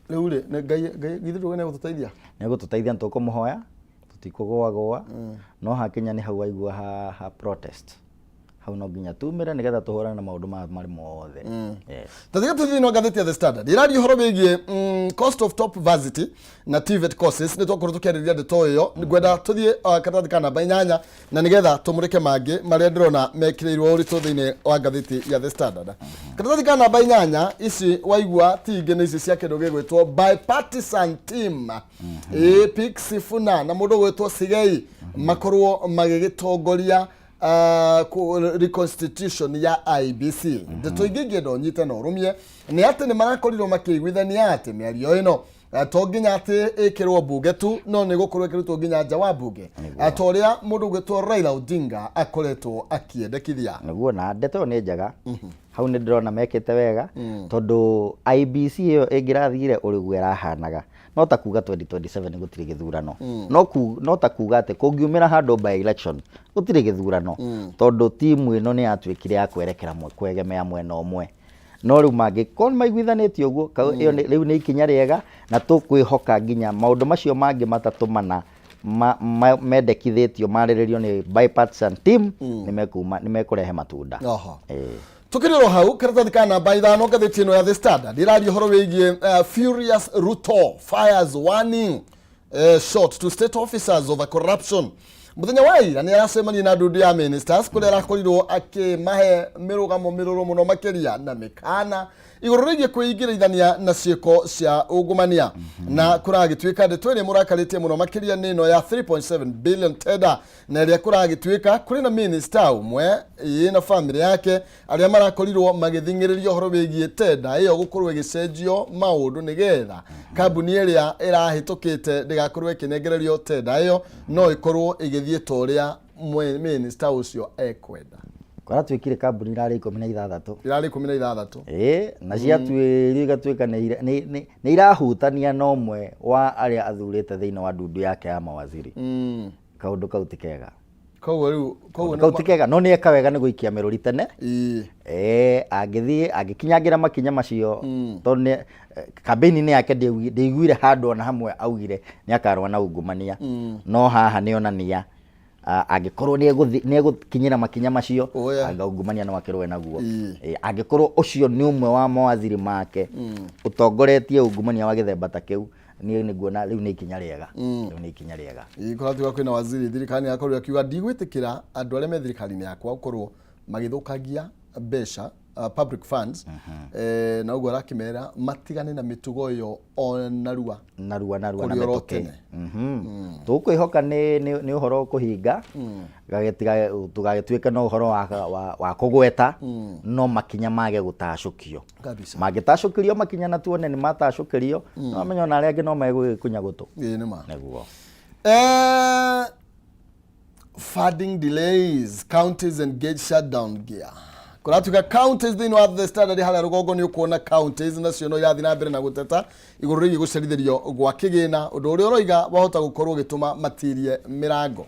Rĩu rĩ, nĩ Ngai, Ngai, githĩ ndũĩ nĩ egũtũteithia? Nĩ egũtũteithia, nĩ tũkũmũhoya, tũtikũgũagũa, no hakinya nĩ hau waigua ha protest. Hau no nginya tumĩre nĩgetha tũhũrane na maũndũ maya marĩ mothe. Yes. Ta tiga tũthiĩ thĩinĩ wa ngathĩti ya The Standard. Ĩraria ũhoro wĩgiĩ, Cost of top varsity na TVET courses, nĩ twakorwo tũkĩarĩrĩria ndeto ĩyo. Ngwenda tũthiĩ karatathi ka namba 8 na nĩgetha tũmũrĩke mangĩ marĩa ndĩrona mekĩrĩirwo ũritũ thĩinĩ wa ngathĩti ya The Standard. Karatathi ka namba 8, ici waigua ti ingĩ nĩ ici cia kĩndũ gĩgwĩtwo bipartisan team. Ĩĩ, Pick Sifuna na mũndũ ũgwĩtwo Sigei makorwo magĩgĩtongoria reconstitution ya IEBC. Ndeto ingĩ ingĩenda ũnyite na ũrũmie nĩ atĩ nĩ marakorirwo makĩiguithania atĩ mĩario ĩno to nginya atĩ ĩkĩrwo mbunge tu, no nĩ gũkorwo ĩkĩrutwo nginya nja wa mbunge, ta ũrĩa mũndũ ũgwĩtwo Raila Odinga akoretwo akĩendekithia. Nĩguo, na ndeto ĩyo nĩ njega. Hau nĩ ndĩrona mekĩte wega, tondũ IEBC ĩyo ĩngĩrathire ũrĩguo ĩrahanaga, no ta kuga 2027 gũtirĩ gĩthurano, no ta kuga atĩ kũngiumĩra handũ by election gũtirĩ gĩthurano, tondũ timu ĩno nĩ yatuĩkire ya kwerekera kwegemea mwena ũmwe. No rĩu mangĩkorwo nĩ maiguithanĩtie ũguo, ĩyo rĩu nĩ ikinya rĩega, na tũkwĩhoka nginya maũndũ macio mangĩ matatũ mana mendekithĩtio marĩrĩrio nĩ bipartisan team nĩ mekũrehe matunda. Tukĩrĩ oro hau, karatathi ka namba 5, ngathĩti ĩno ya The Standard ĩraria ũhoro wĩgiĩ furious Ruto fires warning shot to state officers over corruption. Mũthenya wa ira nĩ aracemania na ndundu ya ministers, kũrĩa arakorirwo akĩmahe mĩrũgamo mĩrũrũ mũno makĩria na mĩkana igũrũ rĩgiĩ kwĩingĩrithania na ciĩko cia ungumania. Na kũragĩtuĩka ndeto ĩrĩa mũrakarĩtie mũno makĩria nĩ ĩno ya 3.7 billion tender, na ĩrĩa kũragĩtuĩka kũrĩ na minister ũmwe ĩĩ na famĩlĩ yake arĩa marakorirwo magĩthing'ĩrĩria ũhoro wĩgiĩ tenda ĩyo gũkorwo ĩgĩcenjio maũndũ nĩgetha kambuni ĩrĩa ĩrahĩtũkĩte ndĩgakorwo ĩkĩnengererio tenda ĩyo, no ĩkorwo ĩgĩthiĩ ta ũrĩa minister ũcio ekwenda. Kwaratuĩkire kambuni irarĩ 16. Irarĩ 16. Ĩĩ, na ciatuĩrio igatuĩka nĩ irahutania na ũmwe wa arĩa athurĩte thĩinĩ wa ndundu yake ya mawaziri. Kaũndũ kau ti kega. Koguo rĩu koguo Kau ti kega, no nĩ eka wega nĩ gũikia mĩrũri tene. Angĩthiĩ angĩkinyangĩra makinya macio, tondũ nĩ campaign-inĩ yake ndĩiguire handũ ona hamwe augire nĩ akarũa na ungumania, no haha nĩ onania angĩkorwo nĩ egũkinyĩra makinya macio, anga ungumania no akĩrũe naguo. Angĩkorwo ũcio nĩ ũmwe wa mawaziri make ũtongoretie ungumania wa gĩthemba ta kĩu, niĩ nĩ nguona rĩu nĩ ikinya rĩega, rĩu nĩ ikinya rĩega. Kũratuĩka kwĩna waziri thirikari akorirwo akiuga, "Ndigwĩtĩkĩra andũ arĩa me thirikari-inĩ yakwa gũkorwo magĩthũkangia mbeca, public funds." Na ũguo arakĩmera matigane na mĩtugo ĩyo o narua. Narua narua na Kũrĩ oro mĩtũkĩ. tene. Tũkwĩhoka nĩ ũhoro ũkũhinga, tũgagĩtuĩke no ũhoro wa kũgweta, no makinya mage gũtacũkio. Mangĩtacũkĩrio makinya na tuone nĩ matacũkĩrio, no menya ona arĩa angĩ no megũgĩkunya gũtũ. Ĩĩ, nĩ ma. Nĩguo. Funding delays, counties engage shutdown gear. Kũratuĩka counties, thĩinĩ wa The Standard harĩa rũgongo nĩ ũkuona counties nacio no irathiĩ na mbere na gũteta igũrũ rĩgiĩ gũcerithĩrio gwa kĩgĩna, ũndũ ũrĩa ũroiga wahota gũkorwo ũgĩtũma matirie mĩrango.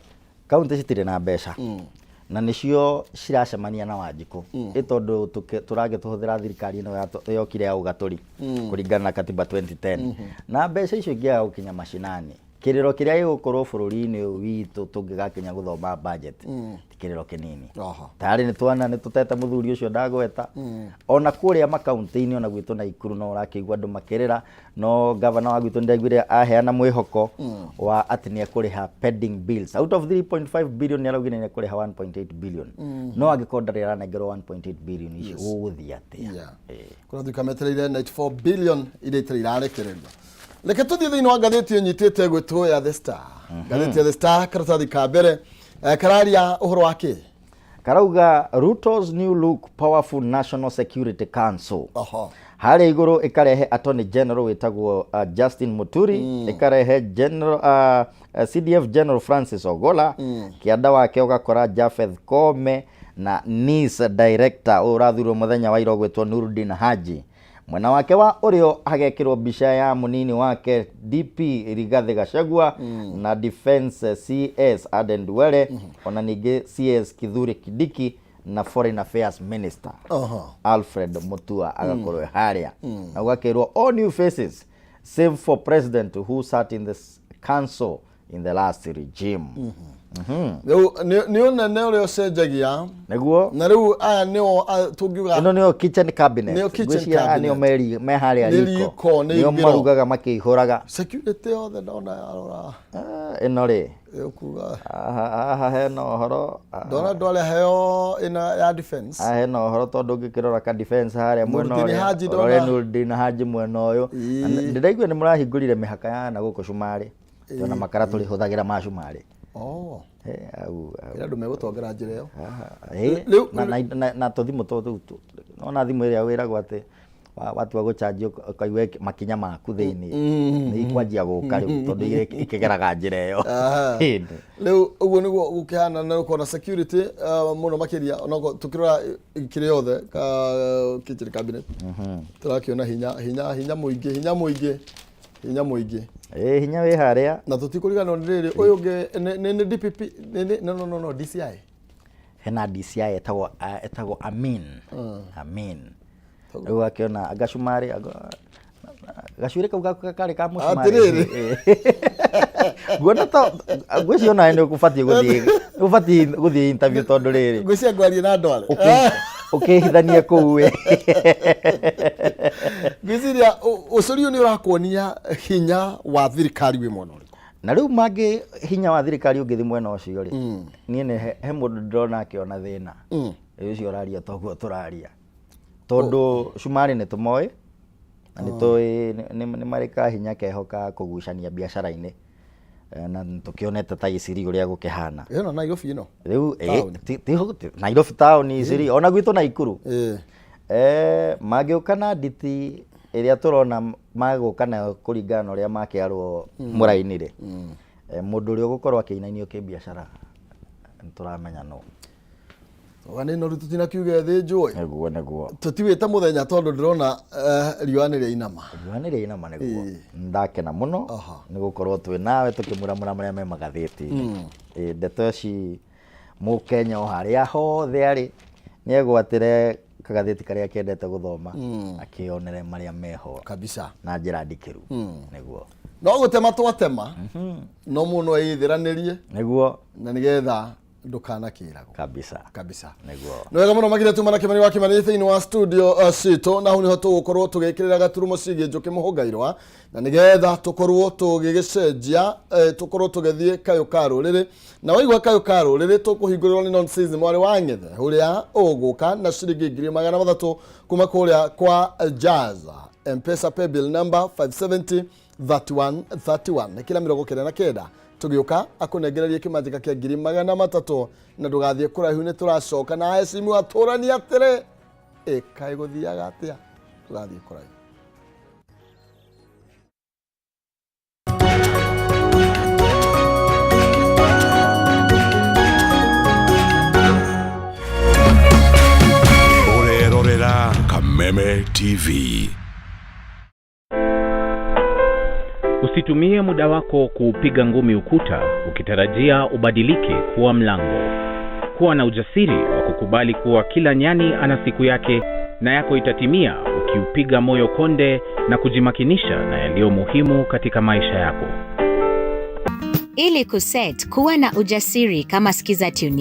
Kaunti citirĩ na mbeca na nĩcio ciracemania na Wanjikũ, ĩ tondũ tũragĩtũhũthĩra thirikari ĩno yokire ya ũgatũri kũringana na katiba 2010, na mbeca icio ingĩaga gũkinya macinani, kĩrĩro kĩrĩa gĩgũkorwo bũrũri-inĩ ũyũ witũ tũngĩgakinya gũthoma budget ti kĩrĩro kĩnini. Tarĩ nĩ twana nĩ tũtete mũthuri ũcio ndagweta ona kũrĩa makaunti-inĩ, ona gwitũ Naikuru no ũrakĩigua andũ makĩrĩra, no gavana wa gwitũ nĩndaiguire aheana mwĩhoko wa atĩ nĩ ekũrĩha pending bills out of 3.5 billion. Nĩ araugire nĩ ekũrĩha 1.8 billion, no angĩkorwo ndarĩ aranengerwo 1.8 billion icio, gũgũthiĩ atĩa? Kũratuĩka metereire 94 billion iria itarĩ irarekererio. Reke tũthiĩ thĩinĩ wa ngathĩti ĩnyitĩte gwĩtwo ya The Star. Ngathĩti ya The Star, karatathi ka mbere kararia ũhoro wa kĩ? Karauga "Ruto's new look powerful National Security Council". Harĩa igũrũ ĩkarehe Attorney General wĩtagwo Justin Muturi, ĩkarehe General, CDF General Francis Ogola, kĩanda wake ũgakora Japheth Kome, na NIS Director ũyũ ũrathurwo mũthenya wa ira ũgwĩtwo Nurdin Haji. Mwena wake wa ũrĩo hagekĩrwo mbica ya mũnini wake DP Rigathi Gachagua na Defense CS Aden Duale, ona ningĩ CS Kithure Kindiki na Foreign Affairs Minister Alfred Mutua agakorwo e harĩa, na gũgakĩrwo, "All new faces save for president who sat in the council in the last regime. Rĩu nĩ ũnene ũrĩa ũcenjagia. Nĩguo. Na rĩu aya nĩo tũngiuga ĩno nĩyo kitchen cabinet. Nĩyo kitchen Ngwĩciria aya nĩo cabinet. me harĩa Nĩ riko. riko, nĩ Nĩo irugĩro. marugaga makĩihũraga. Security yothe ndona yarora. Ĩno rĩ, Ĩkuga haha hena ũhoro. Ndona andũ arĩa heo ĩna ya defense. Haha hena ũhoro tondũ ũngĩkĩrora ka defense harĩa mwena Nurdin ũrĩa, Haji ndona. ũrore Nurdin Haji mwena ũyũ. Ĩĩ. Na ndĩraigua nĩ mũrahingũrire mĩhaka ya na gũkũ cumarĩ. Tondũ makara tũrĩhũthagĩra ma cumarĩ. Oh. Au, au. Ĩra andũ megũtongera njĩra ĩyo. Rĩu na tũthimũ tũtũ tũu, nona thimũ ĩrĩa wĩragwo atĩ watua gũcanjia ũkaigua makinya maku thĩinĩ nĩ ikwanjia gũka rĩu tondũ ikĩgeraga njĩra ĩyo. Rĩu ũguo nĩguo gũkĩhana na ũkona security mũno makĩria onokorwo tũkĩrora kĩrĩa yothe ka kitchen cabinet. Tũrakĩona hinya hinya hinya mũingĩ hinya mũingĩ hinya mũingĩ. Ĩĩ, hinya wĩ harĩa. Na tũtikũriganĩrwo nĩ rĩrĩ ũyũ ũngĩ nĩ DPP nĩ no no no no DCI. Hena DCI etagwo Amin. Amin. Rĩu akĩona gacumarĩ gacuĩrĩ kau gaku karĩ ka mũcumarĩ. Atĩrĩrĩ. Nguona ta ngwĩciria onawe nĩ ũbatiĩ gũthiĩ, ũbatiĩ gũthiĩ interview tondũ rĩrĩ. Ngwĩciria ngwaria na andũ arĩa. Ũkĩhithania kũu ĩ. Ngwĩciria ũcori ũyũ nĩ ũrakuonia hinya wa thirikari wĩ mwena ũrĩkũ. Na rĩu mangĩ hinya wa thirikari ũngĩthiĩ mwena ũcio rĩ, niĩ nĩ he mũndũ ndĩrona akĩona thĩna. Ũcio ũraria toguo tũraria. Tondũ cumarĩ nĩ tũmoĩ, na nĩ tũĩ nĩ marĩ kahinya keho ka kũgucania biacara-inĩ. Na tũkĩonete ta Isiri ũrĩa gũkĩhana. Ĩno Nairobi ĩno. Rĩu, Town. ti Nairobi town Isiri, ona gwitũ Naikuru. Mangĩũka na nditi ĩrĩa tũrona magũka nayo kũringana na ũrĩa makĩarwo mũraini rĩ. Mũndũ ũrĩa ũgũkorwo akĩinainio kĩbiacara nĩ tũramenya no. Oga nĩ noru tũtinakiuge thĩnjwo. Nĩguo, nĩguo. Tũtiwĩte mũthenya tondũ ndĩrona riũa nĩ rĩainama. Riũa nĩ rĩainama nĩguo. Ndakena mũno nĩ gũkorwo twĩ nawe tũkĩmuramura marĩa me magathĩti-inĩ. Ndeto ici Mũkenya o harĩa hothe arĩ nĩegwatĩre kagathĩti karĩa kendete gũthoma akĩonere marĩa meho kabisa na njĩra ndikĩru. Nĩguo. No gũtema twatema no mũno eithĩranĩrie nĩguo na nĩgetha ndũkanakĩragwo kabisa kabisa. Nĩguo. Nĩ wega mũno makĩria tuma na Kĩmani wa Kĩmani thĩinĩ wa studio citũ, na hau nĩho tũgũkorwo tũgĩkĩrĩra gaturumo ciĩgiĩ Njũkĩ Mũhũngairwa, na nĩgetha tũkorwo tũgĩgĩcenjia tũkorwo tũgĩthiĩ kayũ ka rũrĩrĩ. Na waigua kayũ ka rũrĩrĩ tũkũhingũrĩrwo nĩ Nonsense mwarĩ wa Ng'ethe ũrĩa ũgũka na ciringi 300,000 kuma kũrĩa kwa Jazz M-Pesa paybill number 570 31 31 nĩ kĩra 99 tũgĩũka akũnengererie kĩmanjĩka kĩa 300,000 na ndũgathiĩ kũraihu nĩ tũracoka na hecimu atũrani atĩrĩ ĩkaĩ gũthiaga atĩa ndũgathiĩ kũraihu. Ũrerorera Kameme TV. Usitumie muda wako kuupiga ngumi ukuta ukitarajia ubadilike kuwa mlango. Kuwa na ujasiri wa kukubali kuwa kila nyani ana siku yake na yako itatimia ukiupiga moyo konde na kujimakinisha na yaliyo muhimu katika maisha yako. Ili kuset kuwa na ujasiri kama Skiza tune